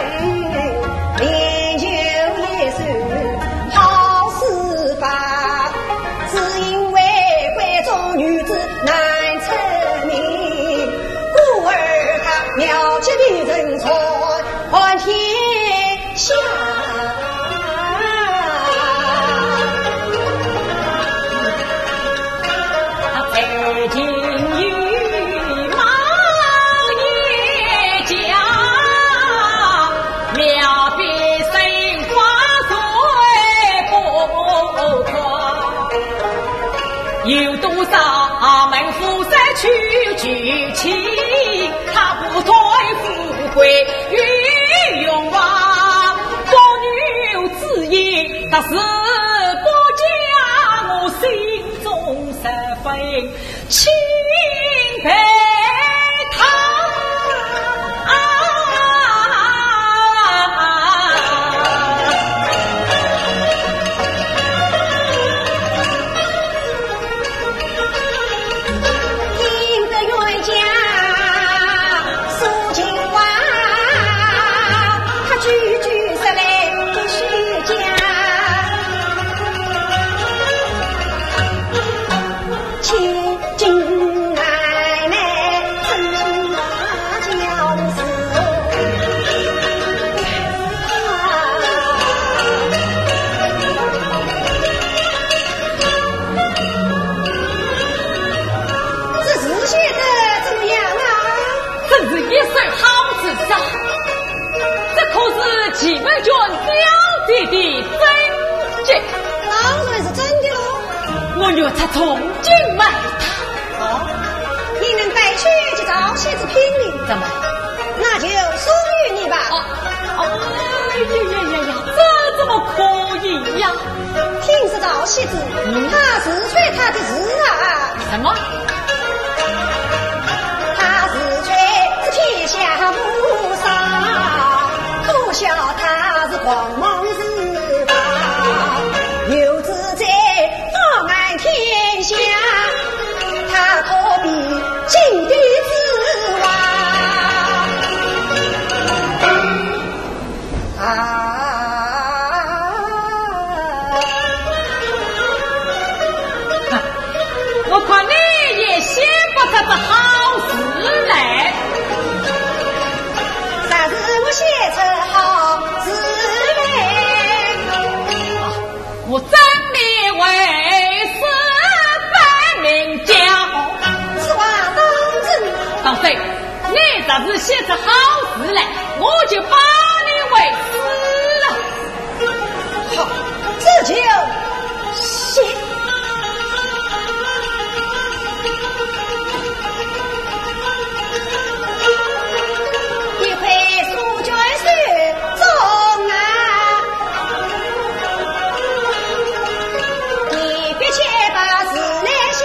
练就一手有多少门夫婿去求亲，他不退富贵与荣华，不女子也，他是不嫁，我心中十分 钦佩他。听得冤家诉情话，他句句说来不虚假。 千金难买真心大轿子。这字写得怎么样啊？真是一手好字啊！这可是奇门拳小姐的真迹。当然是真的喽。 我愿出重金买它。哦，你能带去给赵喜子品评？怎么？那就送与你吧。哦，哦，哎呀呀呀呀，这怎么可以呀？听说赵喜子，嗯。他自吹他的字啊。什么？他自吹是天下无双，可笑他是狂妄自大，有志 在放眼天下，他可比金殿之王。啊！我看你也写不出个好字来。啥是我写出好字来？ 我真名为是白名教。此话当真？当真，你若是写出好字来，我就拜你为师了。好，这就写。 一块书卷手中啊，你别且把字来写。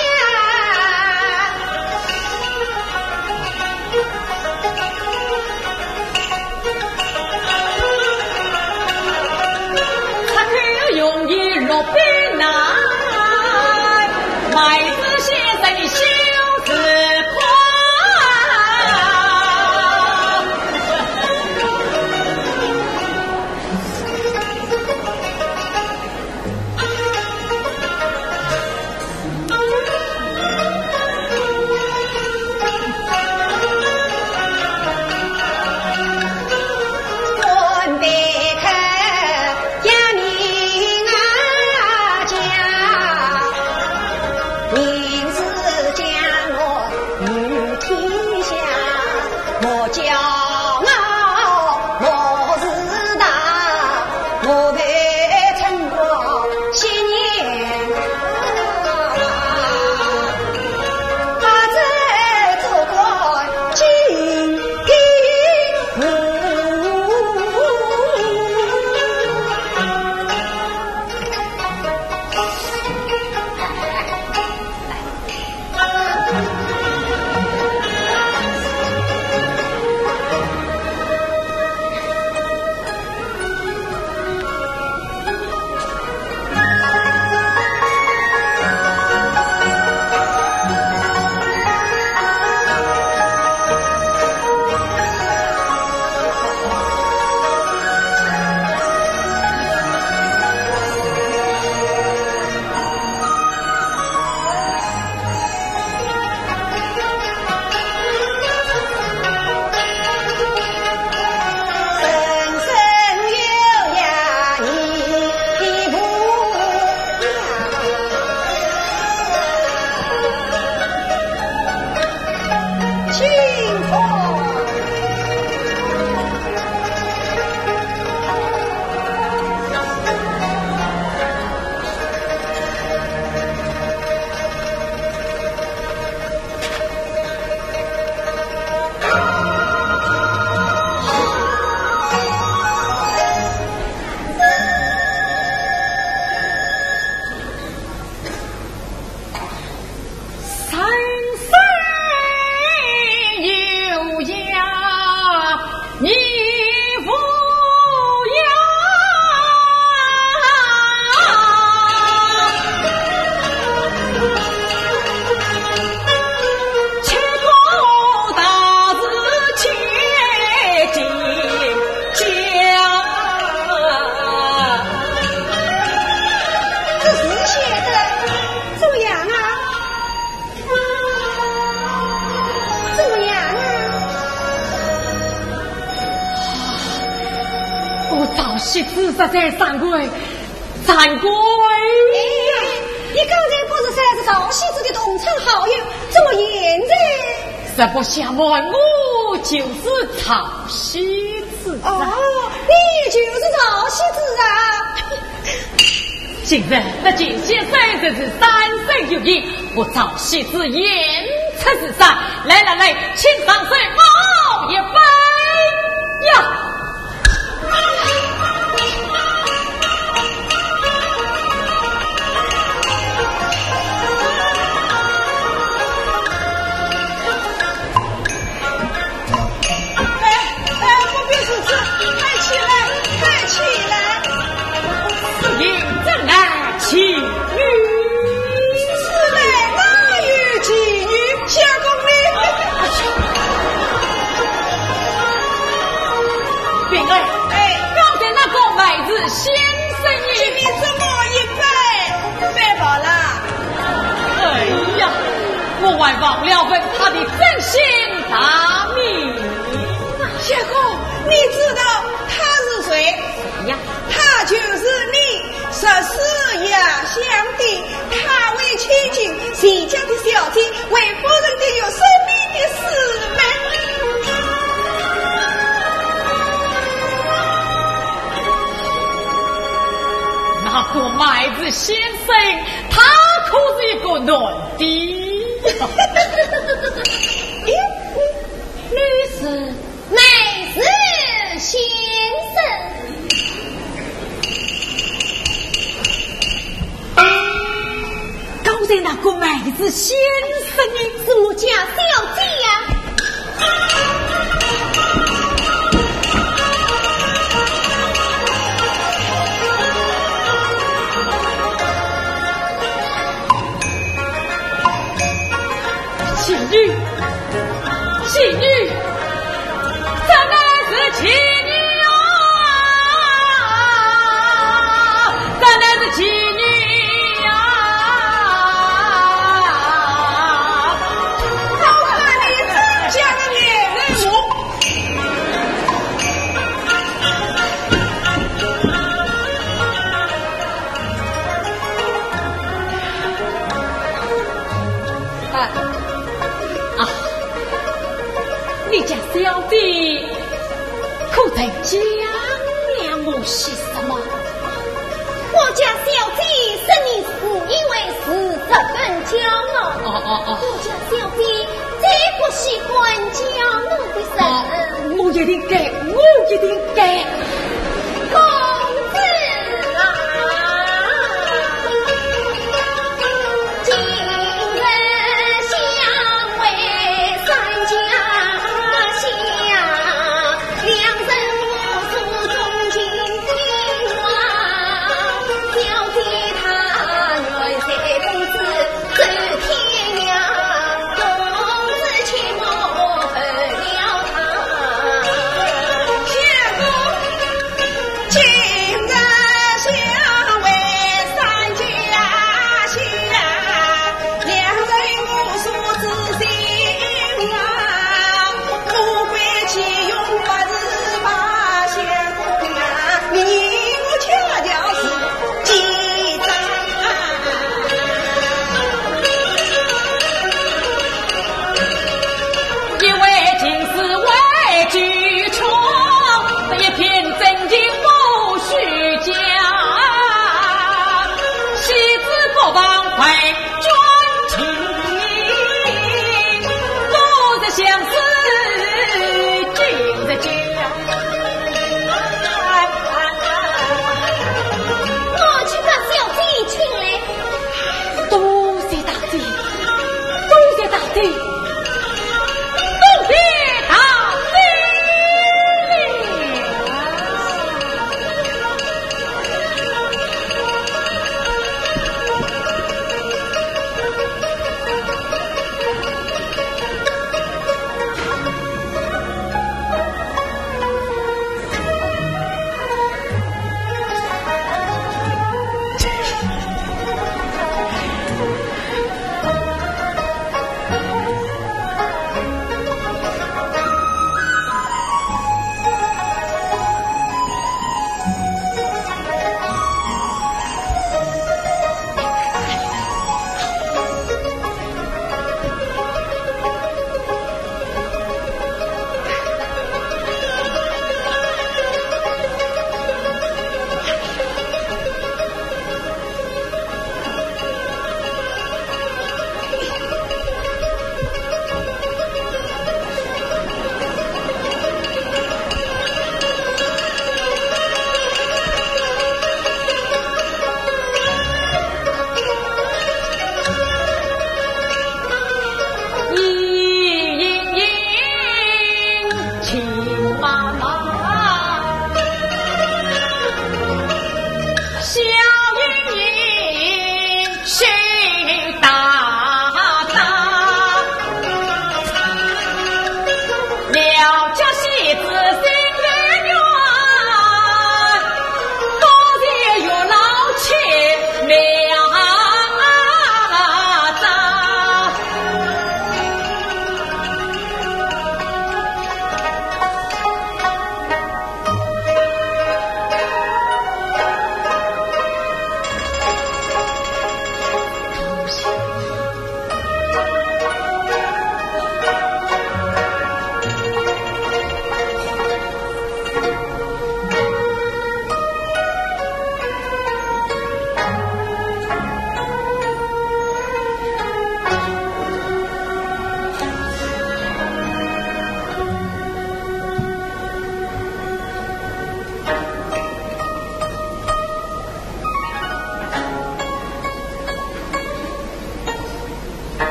赵喜之实在三跪，三跪。哎，你刚才不是说是赵喜之的同窗好友，怎么现在？实不相瞒，我就是赵喜之啊。哦，你就是赵喜之啊。今日得见先生，真是三生有幸，我赵喜之言出如山。来来来，请上水我一杯呀。 哎，哎，不必如此，抬起来，抬起来。是人怎奈其女？此人哪有其女？相公你。哎呀，冰儿，哎，刚才那个卖字先生呢？请你这么一拜，拜罢了。哎呀，我还忘了问他的真姓大名。相公，你知道他是谁？谁呀？他就是你十四爷相的他为千金，钱家的小姐，为夫人的有生命的师门。那个卖字先生，他可是一个男的。咦，女士， 乃是先生。刚才那个乃是先生呢？是我家小姐呀。其女，其女， 这乃是其女啊，这乃是其女啊。我看你真像个男人。啊，啊， 你家小姐可曾讲了我些什么？我家小姐说你自以为是十分骄傲。哦，哦，哦。我家小姐最不喜欢骄傲的人。哦，我一定改，我一定改。公子啊，今日相会 山脚下，两人互诉衷情的话，小姐她远随公子走天涯，公子切莫负了她。相公，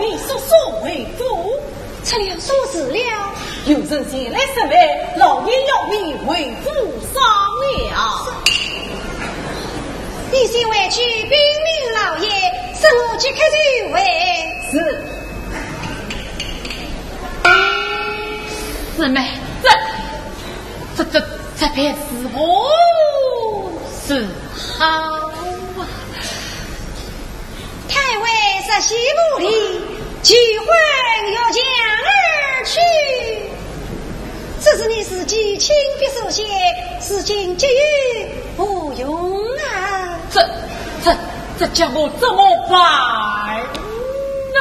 你速速回府。出了什么事了？有人前来审问，老爷要你回府商量。你先回去禀明老爷，待我即刻就回。是。姊妹，这，这，这，这便如何是好啊？太尉入西府里，急唤御将而去。只是你自己亲笔书写，如今急于何用啊？这，这，这叫我怎么办呢？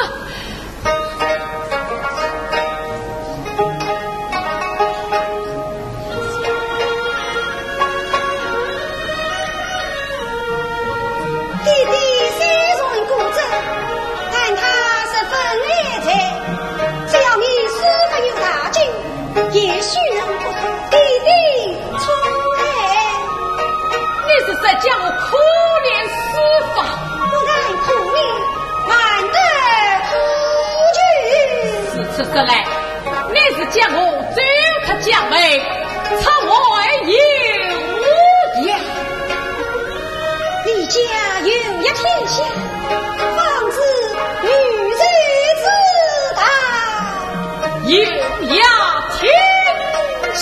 爹爹虽然固执，但他十分爱才。只要你书法有大进，也许能够爹爹宠爱。你是在叫我可怜书法？不但可怜，反得可求。如此说来，你是叫我走出家门， 出外游呀。你家有一天下，方知女子之道。有呀，天下。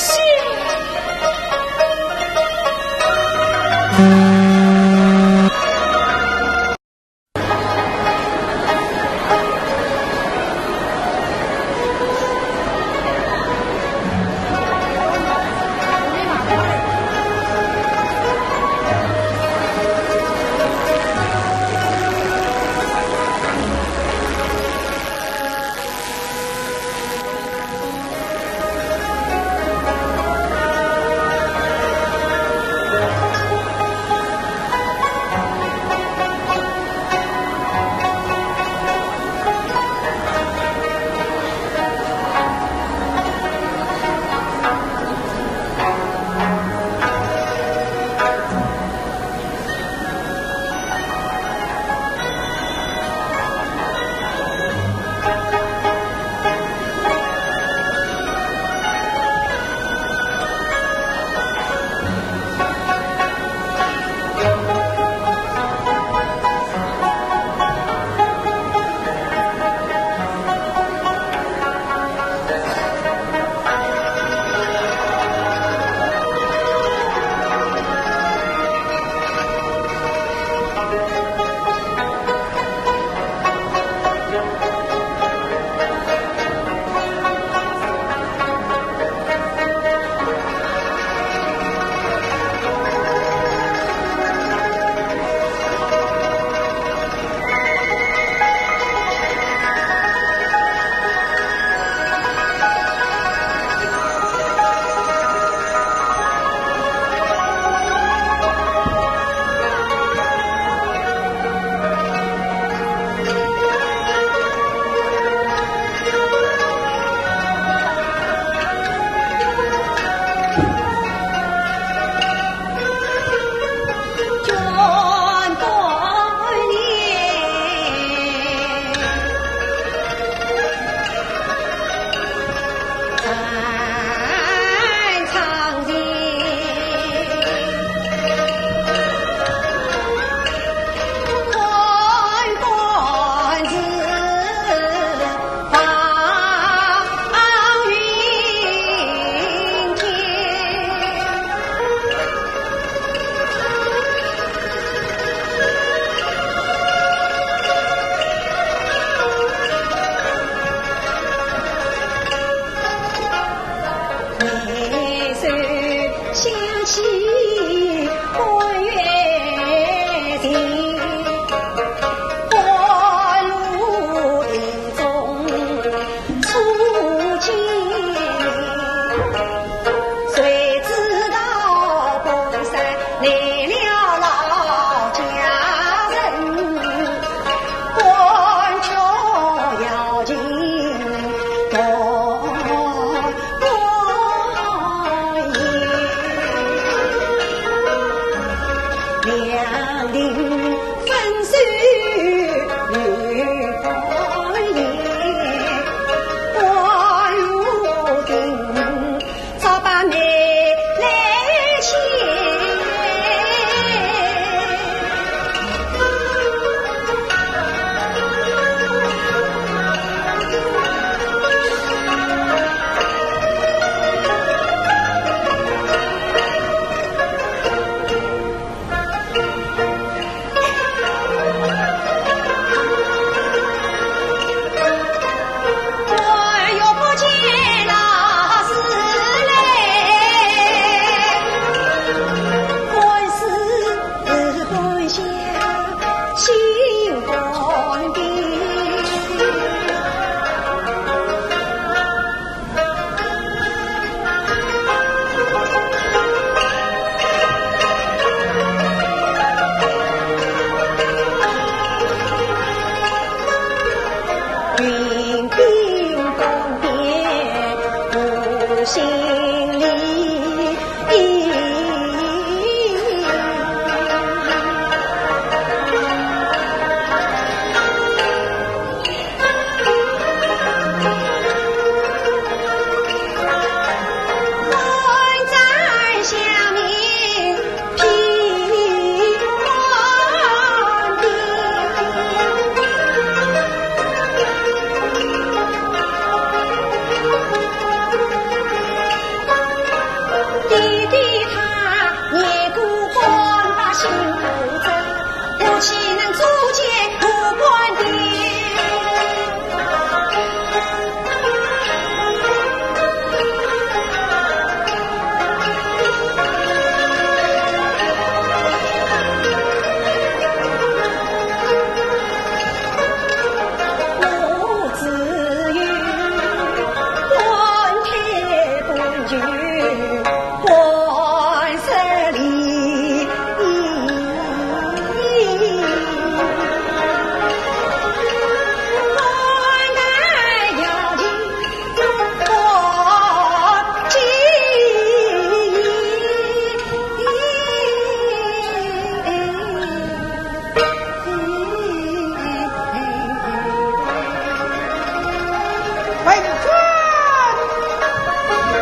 回转。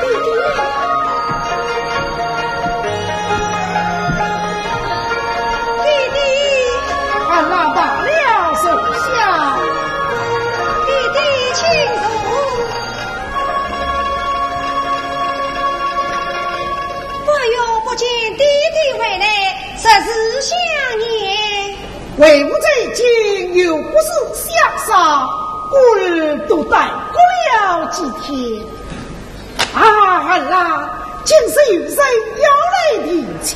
弟弟，弟弟，俺老罢了坐下。弟弟，请坐。不远不见弟弟回来，实是想念。 为父在京，又不是乡下，故而多耽搁了几天。啊，儿啊，今日有人要来提亲，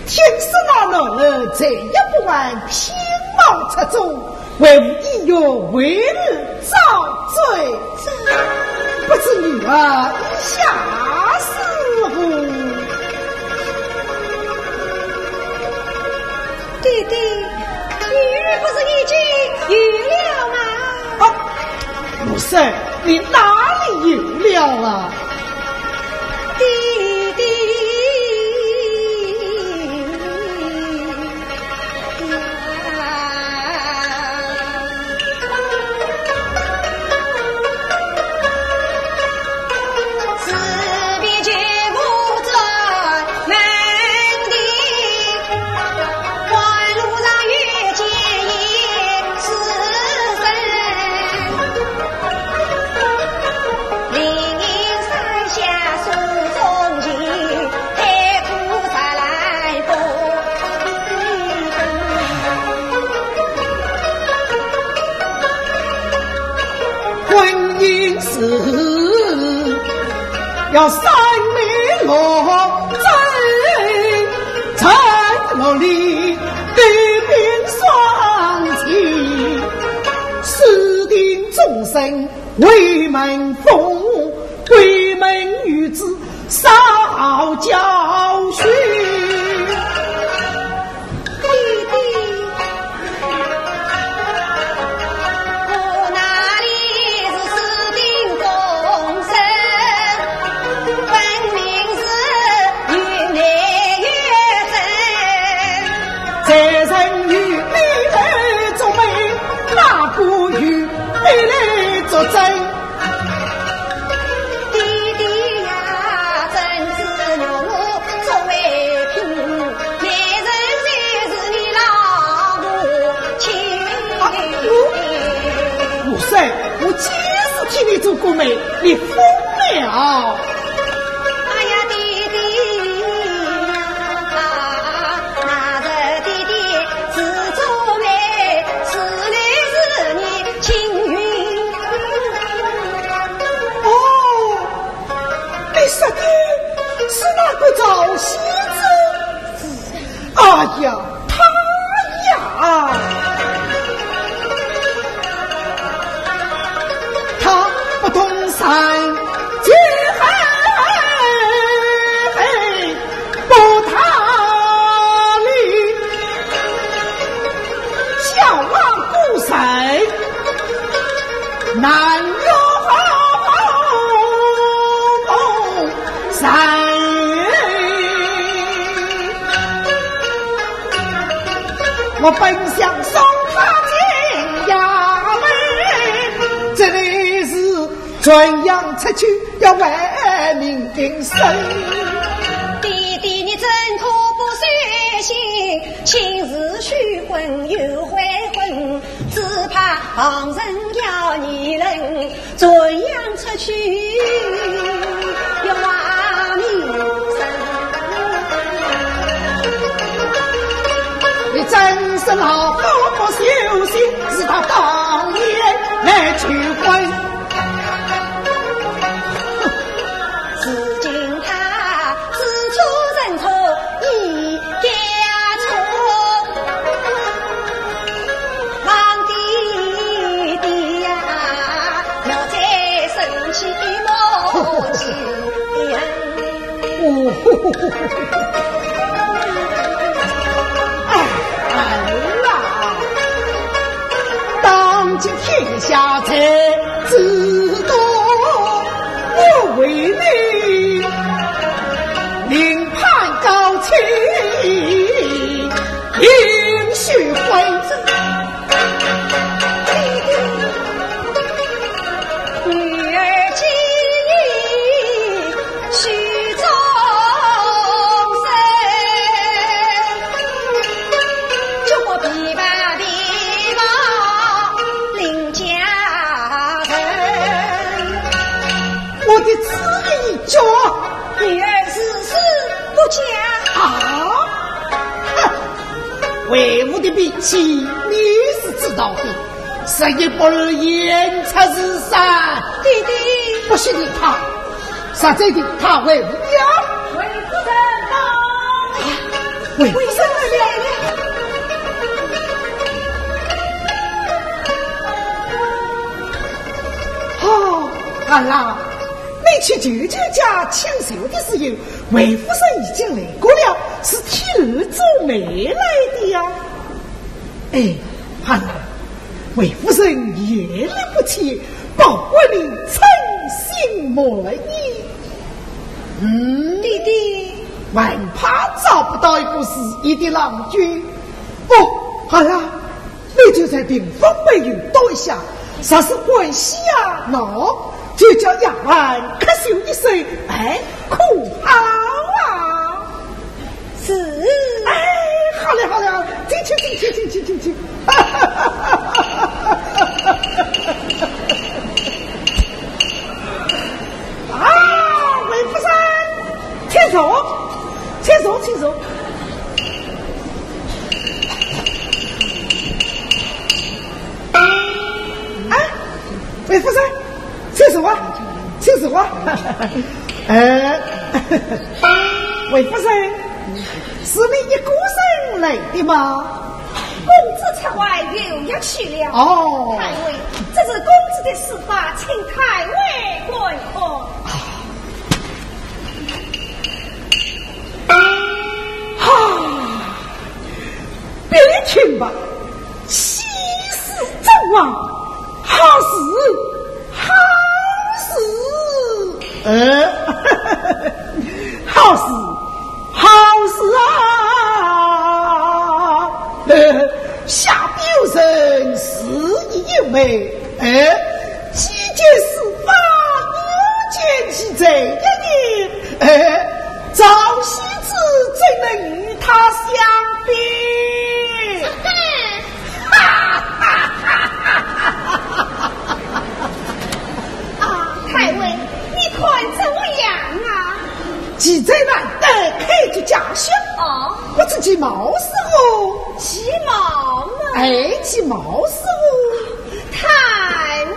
听说那男儿才貌不凡，品貌出众，为父意欲为儿 遭罪，不知女儿意下如何？弟弟，女儿不是已经有了吗？啊，母亲，你哪里有了啊？弟弟。 婚姻事，要三媒六证，承诺你对命双亲，私定终身 为门风，为门女子少教训。弟弟，我哪里是私定终身，分明是有内有证。在人与你来做媒，哪个与你来作证？ 弟弟呀，怎知我作为品，媒人就是你老母亲。啊，我，母亲，我几时替你做过媒？你疯了？哎呀，弟弟呀，那是弟弟自作美，是你是你情云。哦， 你说的是那个赵喜子？哎呀，他呀，他不懂三七二哎呦，好，好，好，好，我本想送她进衙门，这里是传扬出去，要为民定身。弟弟，你怎可不小心？亲事许婚又悔婚，只怕旁人要议论，传扬出去，要坏名声。你真是老不不小心，是他当年来求婚。如今他知错认错已改错，皇帝的呀，要再生气莫急。哦，哎，哎啦，当今天下才知道，我为你另攀高亲，另许婚。 女儿记忆许终身，叫我琵琶琵琶令佳人。我的主意已决，女儿自是不嫁。啊？哼，为父的脾气你是知道的。 十一不如言出是山。弟弟，不许理他，实在的，他为父呀。为夫人到。哎呀，为夫人来了。哦，儿啊，你去舅舅家请寿的时候，为夫人已经来过了，是替儿做媒来的呀。 哎，儿啊，为夫人眼力不浅，保管你称心满意。嗯，弟弟，还怕找不到一个如意的郎君？哦，儿啊，你就在屏风背后躲一下，若是关系啊闹，就叫丫鬟咳嗽一声，哎，可好啊？ 是。哎，好了好了，进去进去进去进去。啊，魏夫人，请坐，请坐，请坐。哎，魏夫人，请坐啊，请坐啊。哎，魏夫人， 是你一个人来的吗？公子出外游学去了。哦。太尉，这是公子的书法，请太尉观看。啊，别听吧，气死众望，好事，好事。 呃，好事，好事啊！呃，下笔有神，字意有味。哎，既见书法，又见其才艺，哎，赵喜之怎能与他相比？啊，太尉，你看怎么样啊？奇才难得，开足佳训。哦。不知其貌似何？其貌嘛？哎，其貌似何？太尉。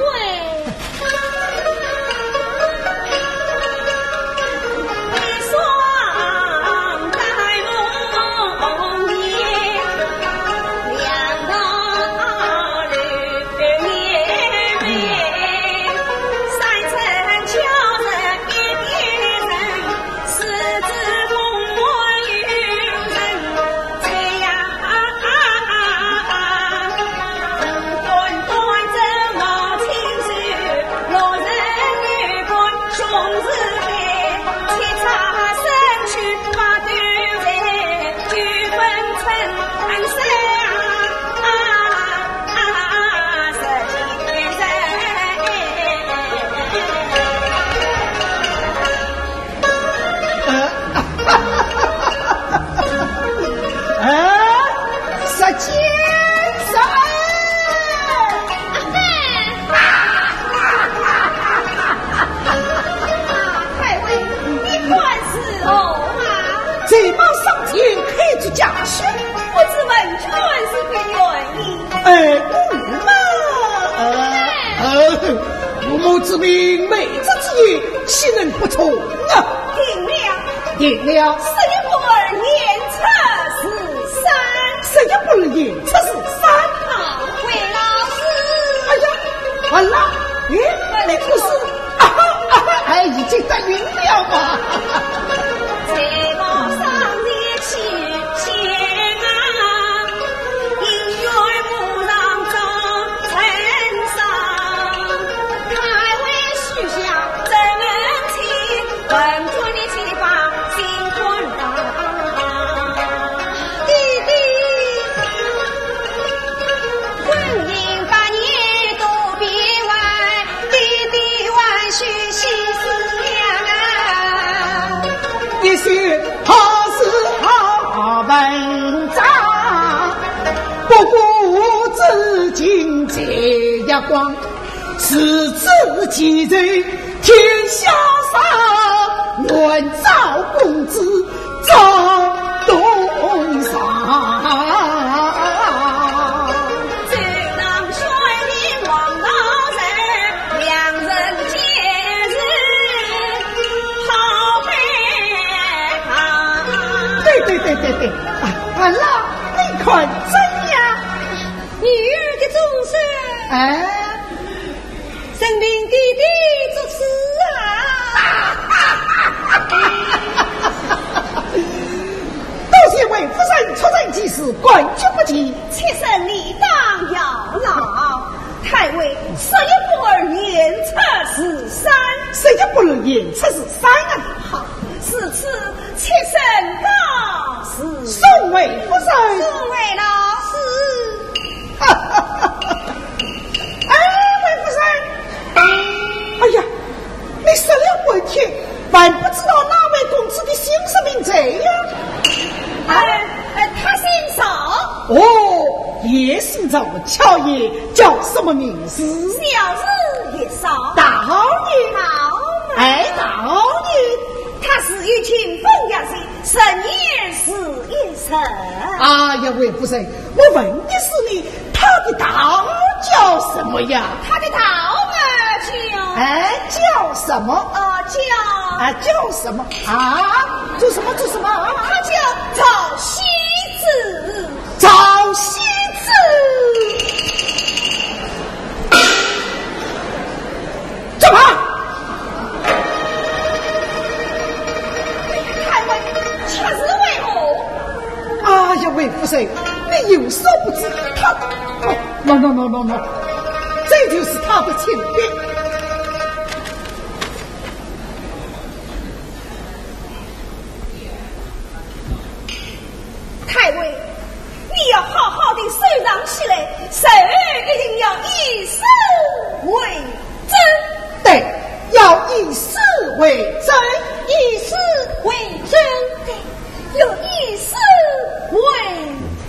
父母之命，媒妁之言，岂能不从啊？定了。定了。十一不二，年初十三。十一不二，年初十三。好，魏老师。哎呀，完了，哎，那个是，啊哈，啊哈，哎，已经答应了嘛。一些好事好文章，不过至今这样光，是自己人天下上，愿照公子赵东上。对对对对对，啊，啊，那你看怎样？女儿的终身，哎，任凭爹爹作主啊。多谢魏夫人出城济事，感激不尽。妾身理当效劳。太尉，十一不二，年初十三。十一不二，年初十三啊。好，如此，妾身告辞。送魏夫人。送魏老师。哎，魏夫人。哎呀，你说了半天，还不知道那位公子的姓甚名谁呀？哎，哎，他姓赵。哦，也姓赵，巧爷叫什么名字？小字一赵。赵爷。赵门。哎，赵爷。他自幼勤奋学习，十年如一日。哎呀，魏夫人，我问的是你，他的赵叫什么呀？他的赵嘛叫，哎，叫什么？啊，叫，啊，叫什么？啊，做什么？做什么？他叫赵西子。赵西子。怎么？太尉，却是为何？哎呀，魏夫人，你有所不知，他，哦，喏喏喏喏喏，这就是他的亲爹。太尉，你要好好的收藏起来，日后一定要以史为证。对，要以史为证。以史为证。对，要以史为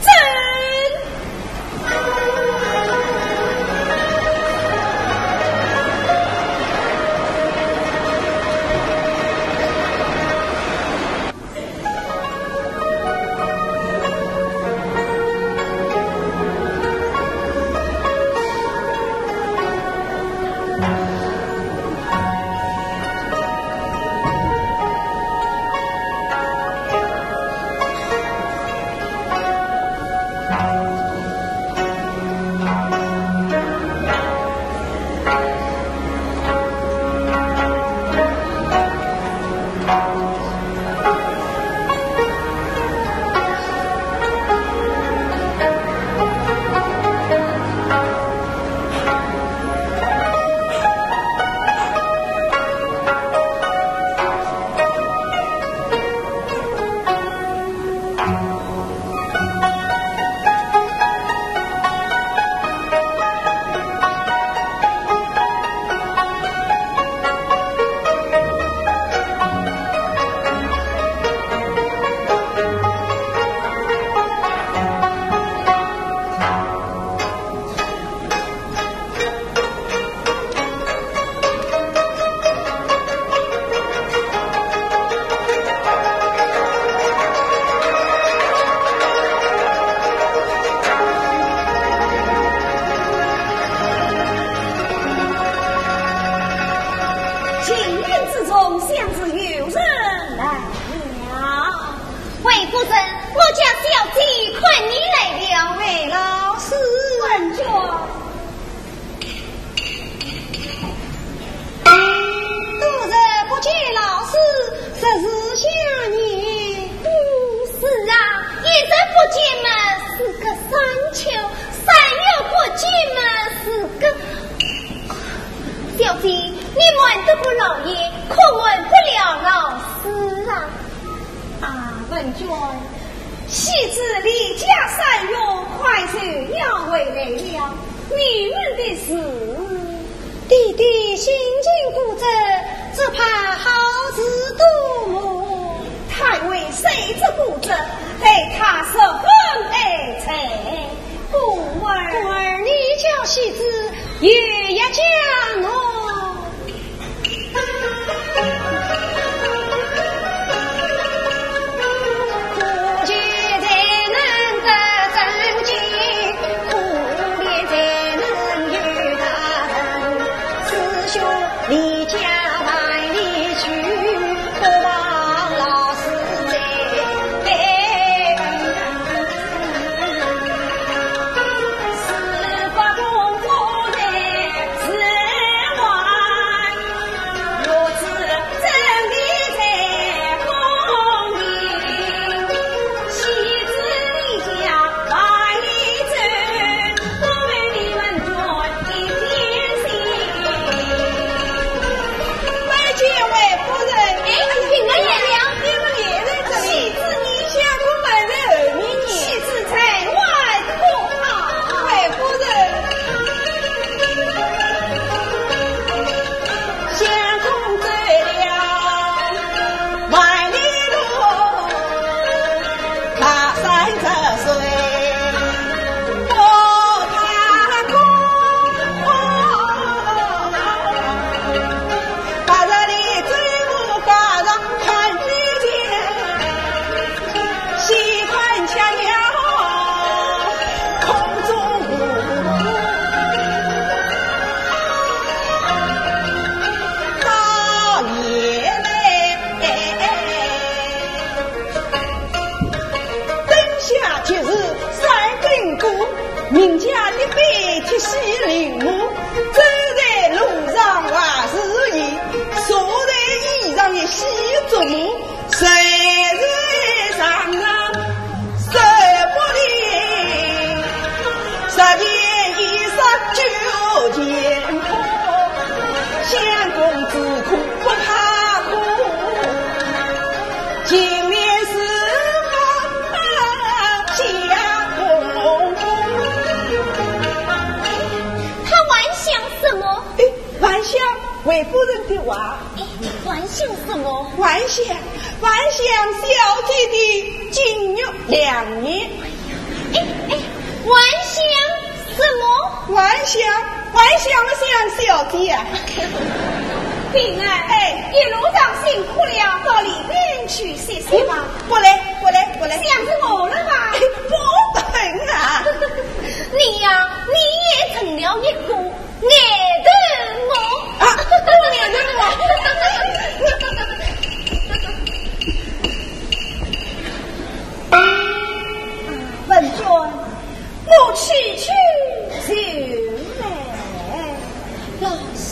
证。人，我家小姐看你来了。哎，老师。文娟。多日不见老师，实是想念。嗯，是啊，一日不见嘛，是个山秋；三月不见嘛，是个……小姐，你瞒得过老爷，可瞒不了老师啊。 啊，文娟，喜姊离家三月，快就要回来了，你们的事？弟弟心情固执，只怕好事多磨。他为谁之固执？待他十分哀哉。故而，故而你叫喜姊有一讲喏。 拜见魏夫人。哎，平儿来了。你们也在这里？喜姊，你家公还在后面呢。喜姊在外不好。魏夫人。 灯下即是三更鼓，名家一杯铁西林木，走在路上话是言，坐在椅上一洗足目。 谁人上上手不灵，十年一十九件破，相公之苦不怕苦，情面是方相公。他还想什么？哎，还想魏夫人的话。 哎，还想什么？还想，还想小姐的金玉良言。哎，哎，还想什么？还想，还想不想小姐啊？平儿，哎。一路上辛苦了，到里边去歇歇吧。不来，不来，不来。想着我了吧？哎，不肯啊。你呀，你也成了一个 眼头木。啊，我眼头木。文娟，我去去就来。老师。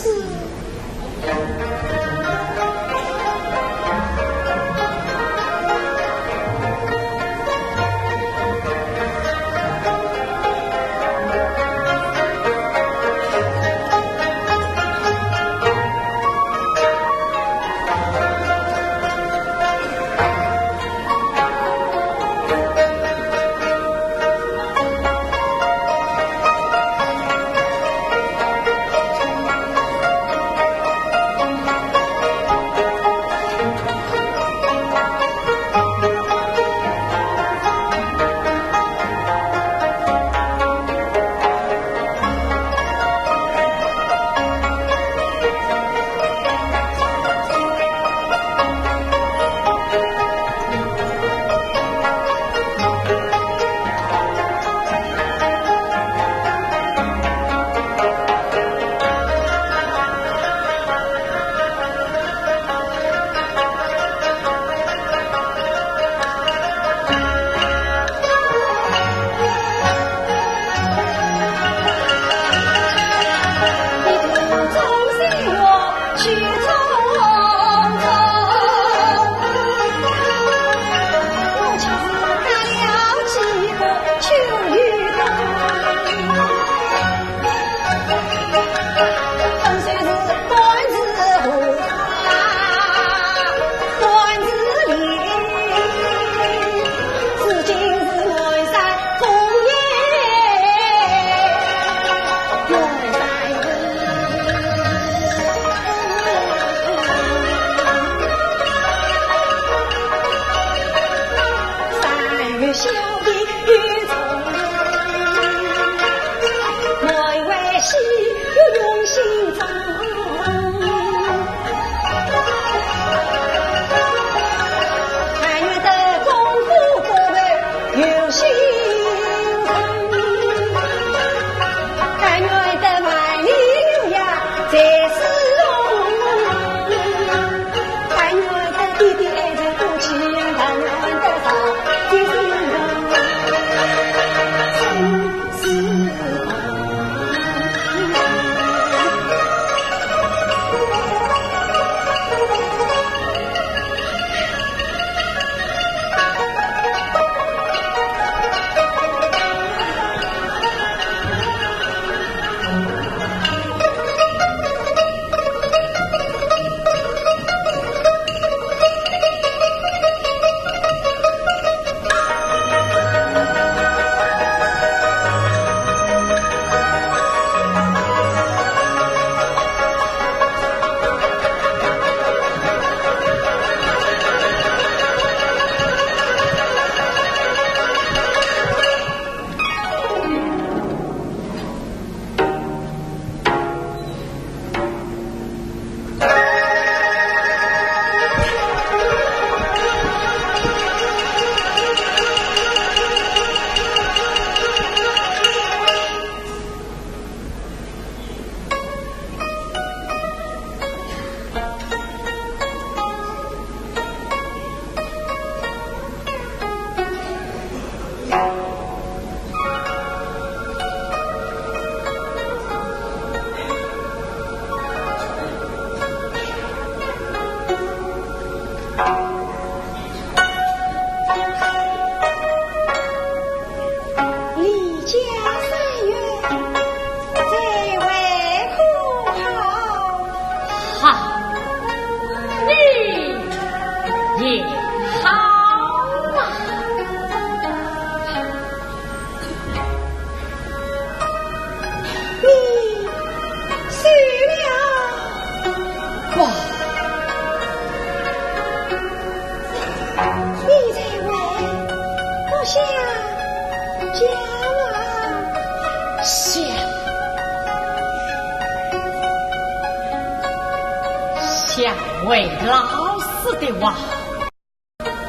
两位老师的话，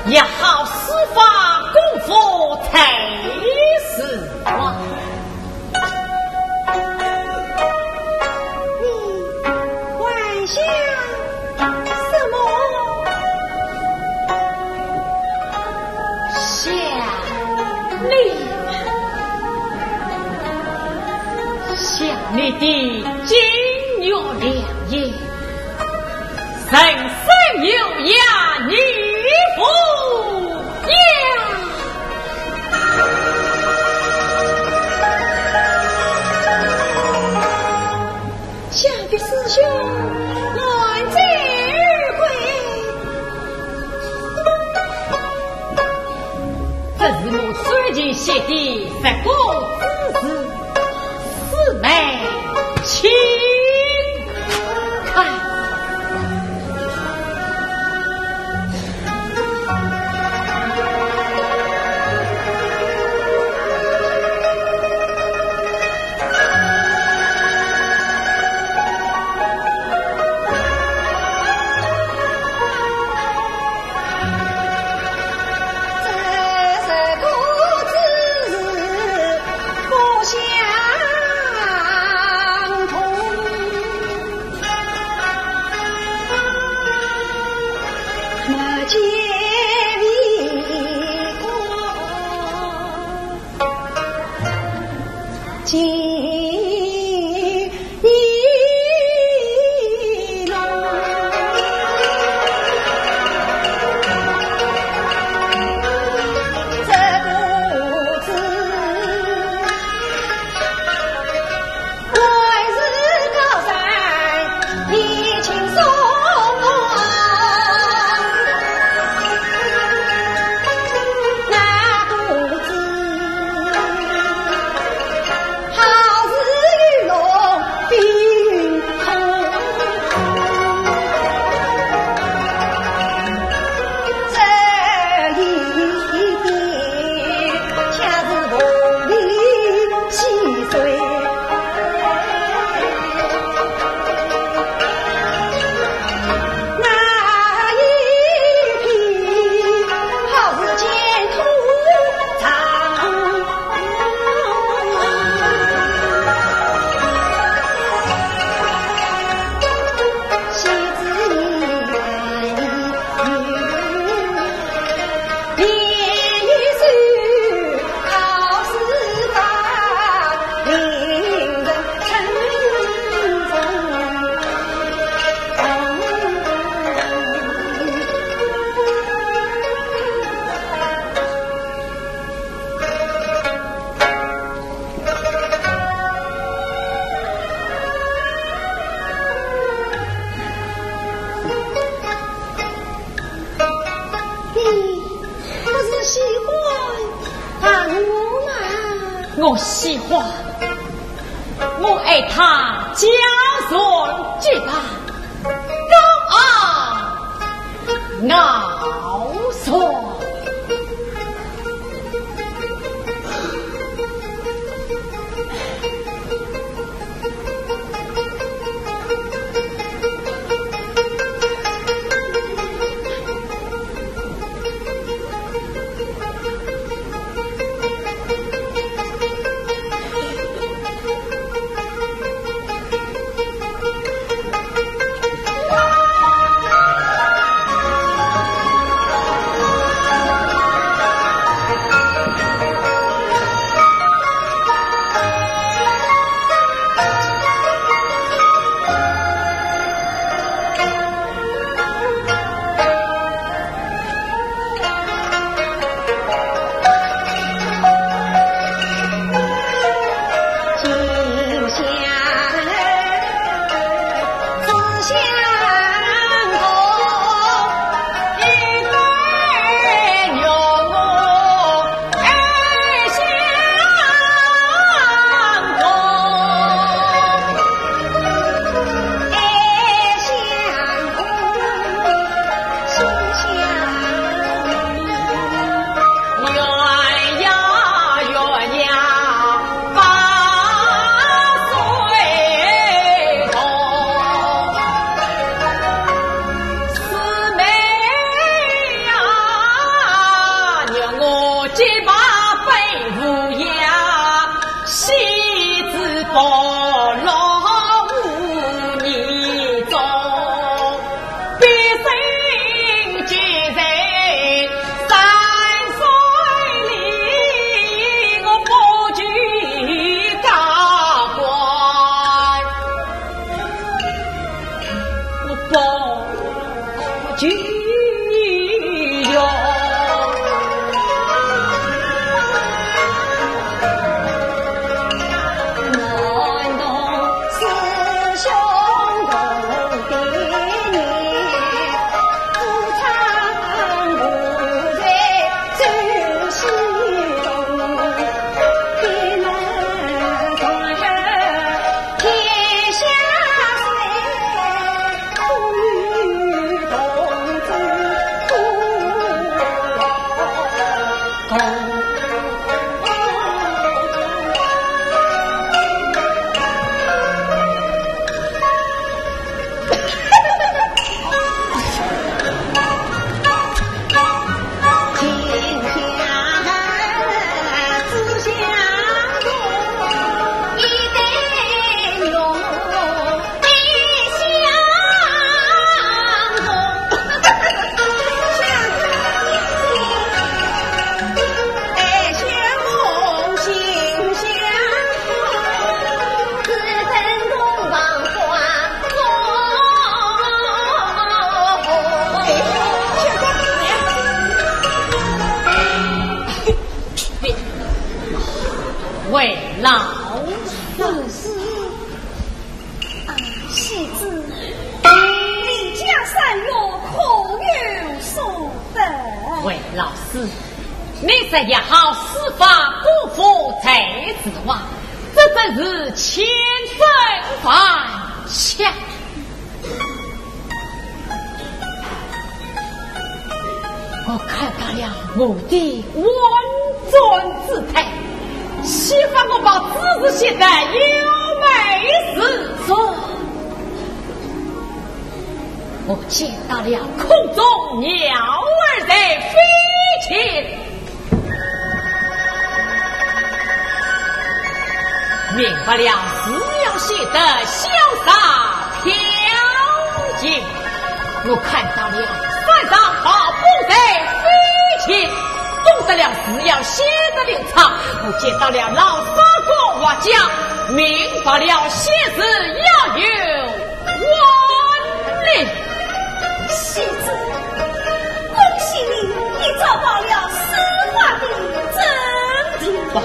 要好书法功夫才是王。你还想什么？想你，想你的金玉良言。 人生有涯，你无涯。想必师兄满载而归。这是我最近写的十个字。 师妹，请看。你不是喜欢白云吗？我喜欢，我爱她娇柔结发，高傲 傲爽。戏子，你家山药可有所得？喂，老师，你这也好，书法古佛在字哇，这真是千真万确。 我看到了我的婉转姿态，岂不我把字字写得优美如春？我见到了空中鸟儿在飞行， 明白了字要写得潇洒飘逸。我看到了山上大风在飞行，懂得了字要写得流畅。我见到了老三哥画家，明白了写字要有文理。戏子，恭喜你，你找到了书法的真谛。不，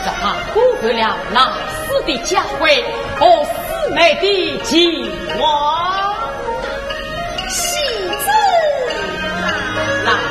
这怕辜负了老师的教诲和师妹的期望。戏子啊，老师。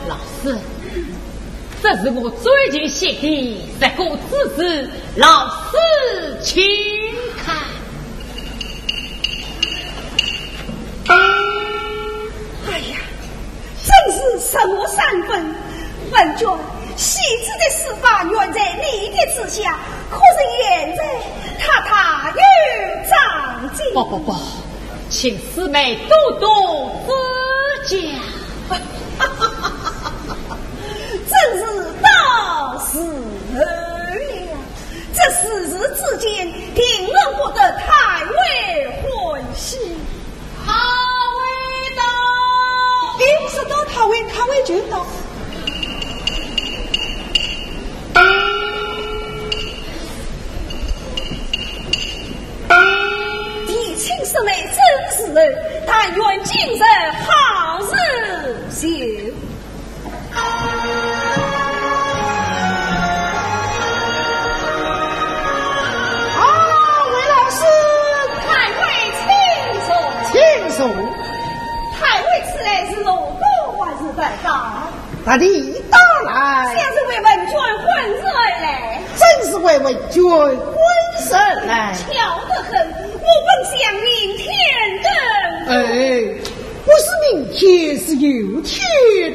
老师，这是我最近写的这个字字，老师请看。哎呀， 真是什么三分？文娟，戏子的书法远在你的之下，可是现在他大有长进。不不不，请师妹多多指教。真是到时候了，这时日之间，定然不得太为欢喜。 太尉到。哎，是到太尉，太尉就到。提亲师妹真是，但愿今日好日休。 啊，魏老师。太尉请坐。请坐。太尉此来是路过还是拜访？特地到来。想是为文娟婚事而来。正是为文娟婚事而来。巧得很，我本想明天登。哎， 不是明天，是后天。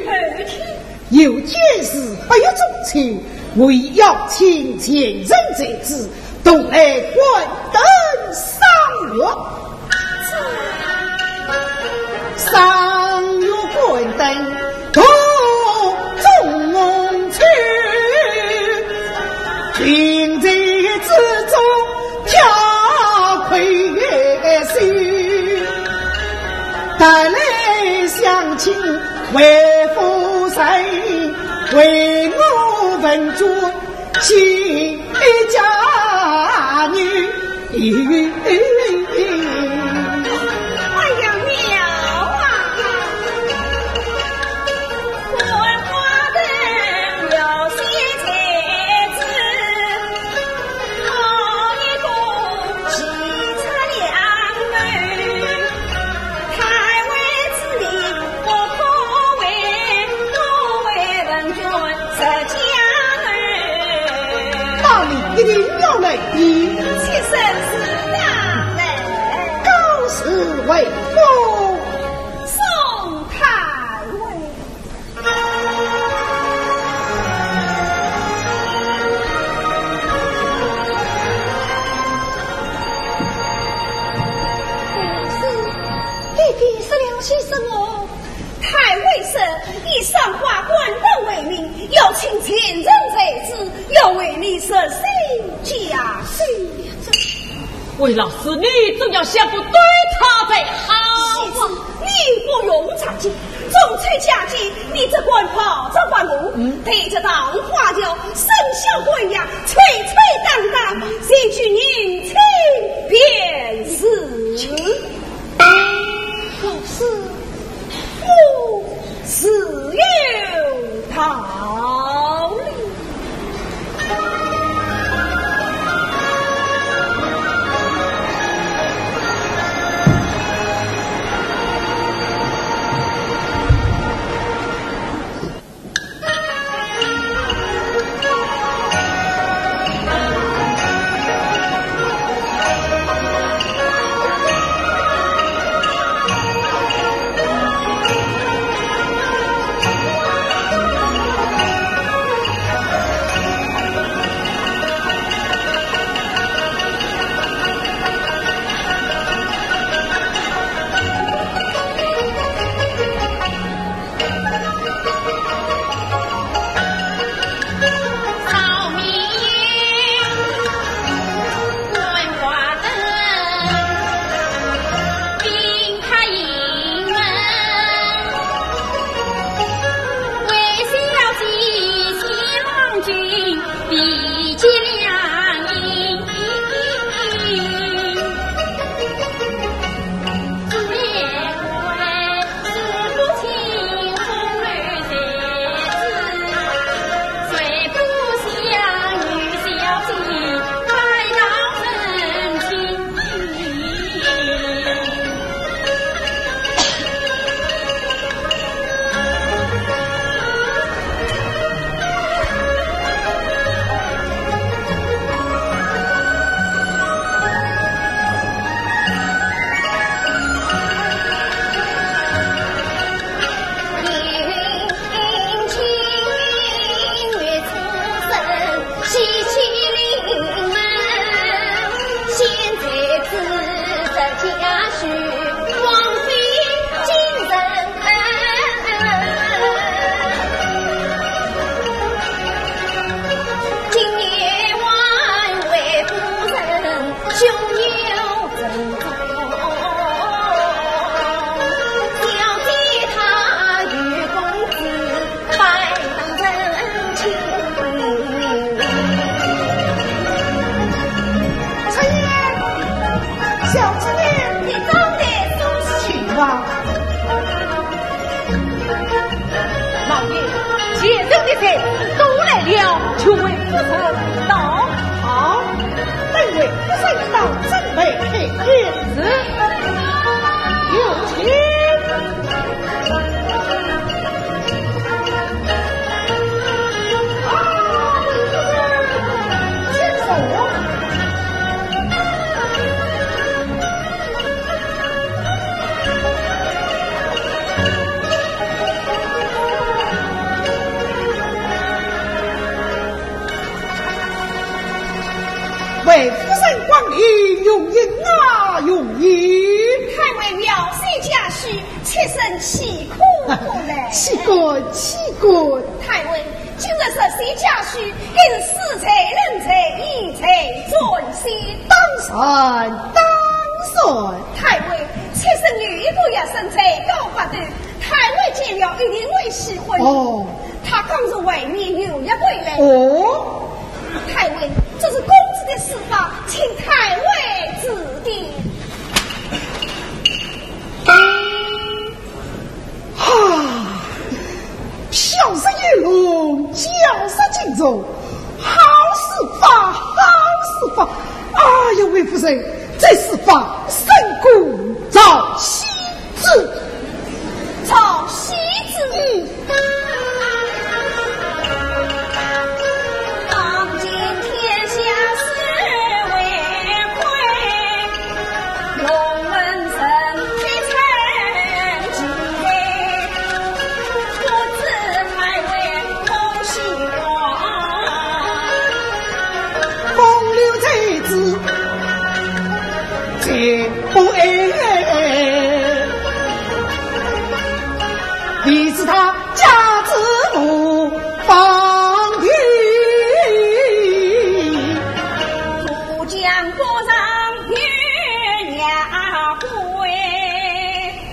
后天？后天是八月中秋，我已邀请前人才子，同来观灯赏月。赏月观灯途中去，云彩之中飘快些。 但来相请回府上，为我问君新家女。哎呀，妙啊！一定要来的。妾身自当来。告辞回府。送太尉。是，爹爹说了些什么？太尉说，以赏罚官道为名，要请前人才子，要为你实行家训。 魏老师，你总要想个对他才好啊。戏子，你不用着急，中秋佳节，你只管抱着花篮，嗯。对着桃花桥，伸向官衙，吹吹打打，前去认亲便是。老师， 我自有道理。小姐，你到底做什么？老爷，前头的人都来了，求魏夫人到。好，等魏夫人到，准备开宴。是。有请。 魏夫人光临，荣幸啊，荣幸。太尉妙手佳婿，妾身岂可不来？岂敢，岂敢。太尉，今日实是佳婿，更是才人才，以才转先。当然，当然。太尉，妾身有一个学生才高八斗，太尉见了一定会喜欢。哦。 他刚从外面游学归来。哦。太尉，这是公子的书法，请太尉指点。啊，飘色游龙，娇色锦绣，好书法，好书法！哎呀，魏夫人，这书法胜过赵西 子。赵西子。嗯。当今天下子，绝不爱。你知他家之无方的，不讲不上月牙归。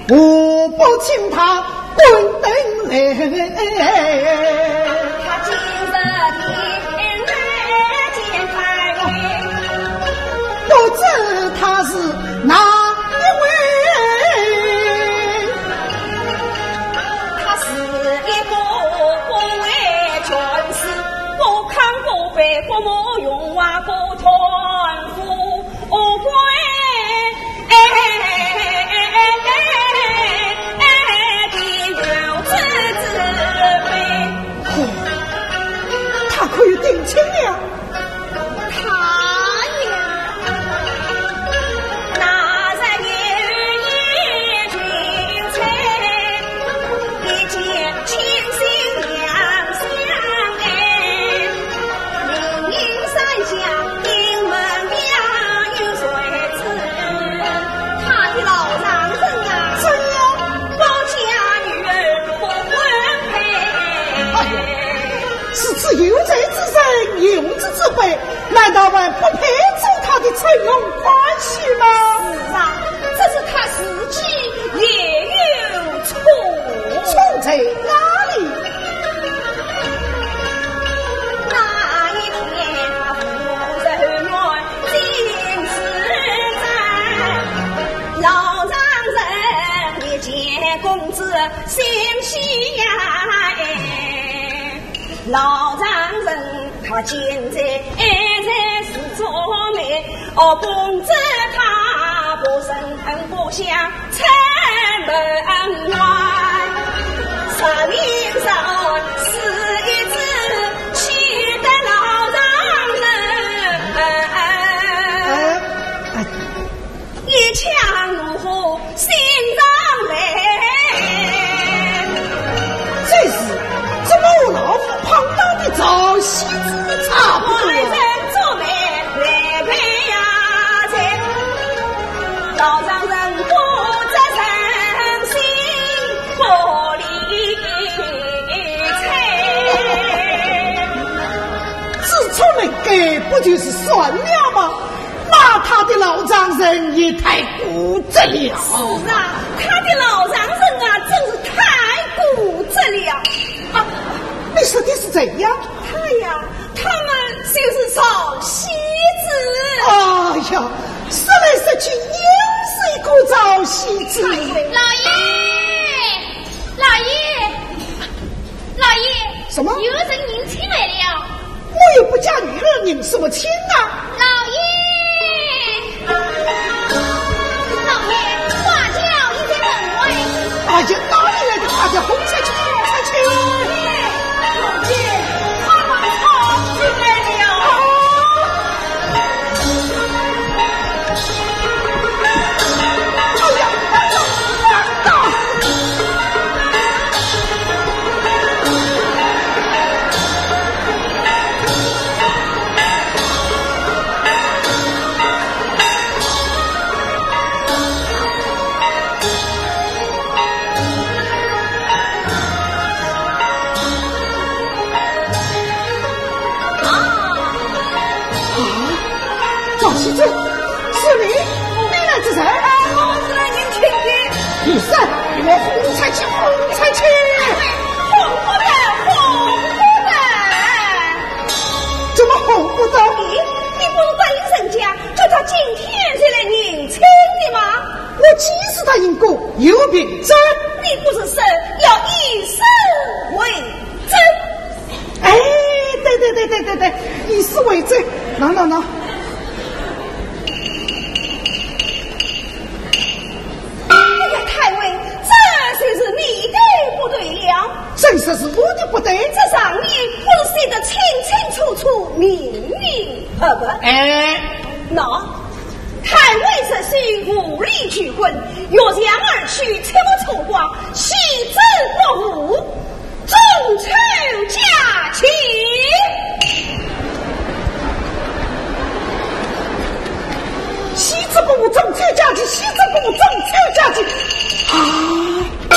我不请他滚等来。他今日的来见太后，不知他是哪一位？他是一个官位权势，不康不卑，不慕荣华，不贪富。 我官，哎，的有此滋味。哦，他可有定亲了？他呀，那日有一群才，一见倾心两相爱。 明明山下，名门雅有谁知？他的老丈人啊，怎样？不嫁女儿不婚配。哎呀，是此有罪之人，有之之辈，难道还不配做他的趁用关系吗？是啊，只是他自己也有 错，错在哪里？那一天，夫人院进士在，老丈人一见公子心喜呀，哎。 老丈人他见在爱在是做媒，哦，公子他不忍恨不想拆门外，啥名人是一子，气得老丈人。哎，哎。 一腔怒火心上来。这是怎么和老夫碰到的赵喜之差不多啊？外人做媒来陪呀，在老丈人不知人心不理睬。知错能改，不就是算了吗？ 骂他的老丈人也太固执了。是啊，他的老丈人啊，真是太固执了。啊，你说的是谁呀？他呀，他们就是赵喜之。哎呀，说来说去又是一个赵喜之。老爷，老爷，老爷，什么？有人迎亲来了。 我又不嫁女儿，迎什么亲啊？老爷，老爷，花轿已在门外。哎呀，哪里来的花轿？红车去，红车去。老爷，花轿进来了。啊！哎呀，哎呀，哎呀！ 赵喜之，是你？你来做甚？啊，我是来迎亲的。你是？你给我红车去，红车去！哎，红不得，红不得！怎么红不得？你，你不是答应人家，叫他今天就来迎亲的吗？我几时答应过？有凭证？你不是说要以死为证？ 哎，对对对对对对，以死为证，喏喏喏。哎呀，太尉，这就是你的不对了。怎说是我的不对？这上面不是写得清清楚楚、明明白白？哎，喏，太尉这是无理拒婚，越墙而去，切勿错过，惜之不顾。 中秋佳节。中秋佳节，喜字过中秋佳节。啊，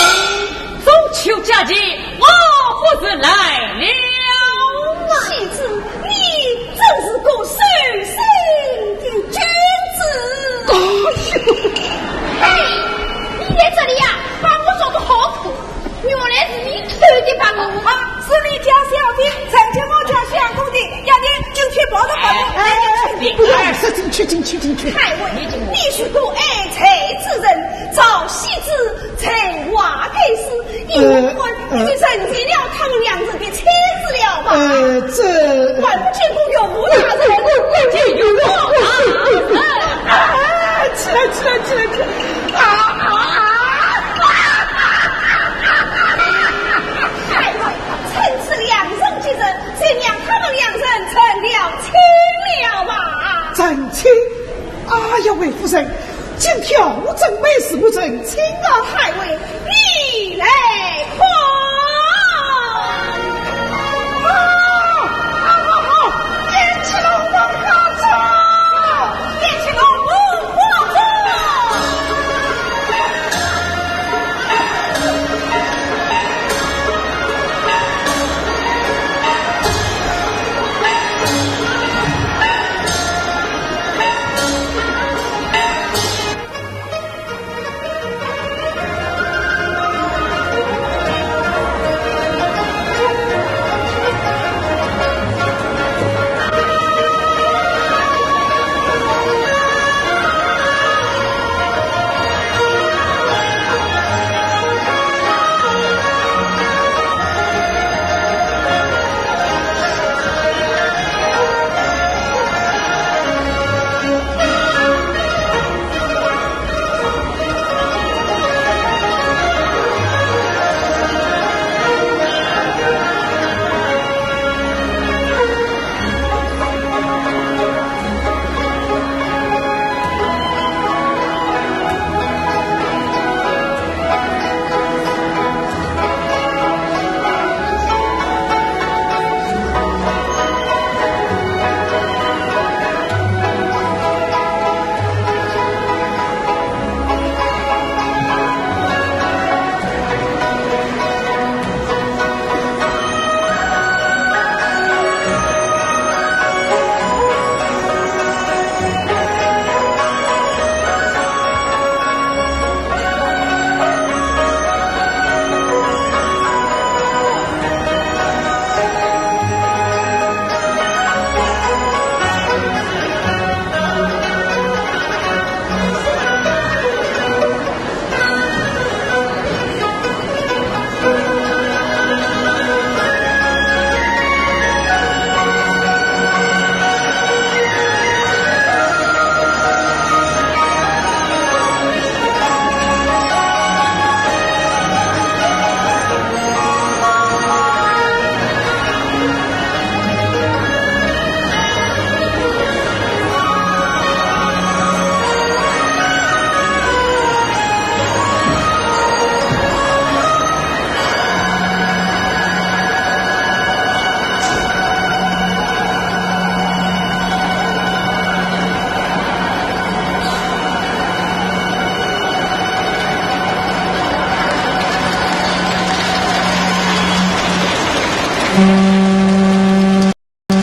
中秋佳节，我不是来了。喜字，你真是个守信的君子。哎呦，哎，你在这里呀，把我找个好苦。 原来是你偷的白鹅啊！是你家小姐，曾经我家相公的，要你进去抱着白鹅，哎，哎，哎，不要，是进去，进去，进去。太尉，你是个爱才之人，赵喜之才华盖世，依我看，呃，你是成全了他们两人的妻子了吧？呃，这，还不见过岳父大人，见岳父大人。啊，起来，起来，起来，起来！啊，啊，啊！ 太尉，趁此两人吉日，就让他们两人成了亲了吧。成亲？哎呀，魏夫人，今天我真没事不成亲啊。太尉，你来看。啊，啊，啊，啊，贤妻老公告状。贤妻老公告状。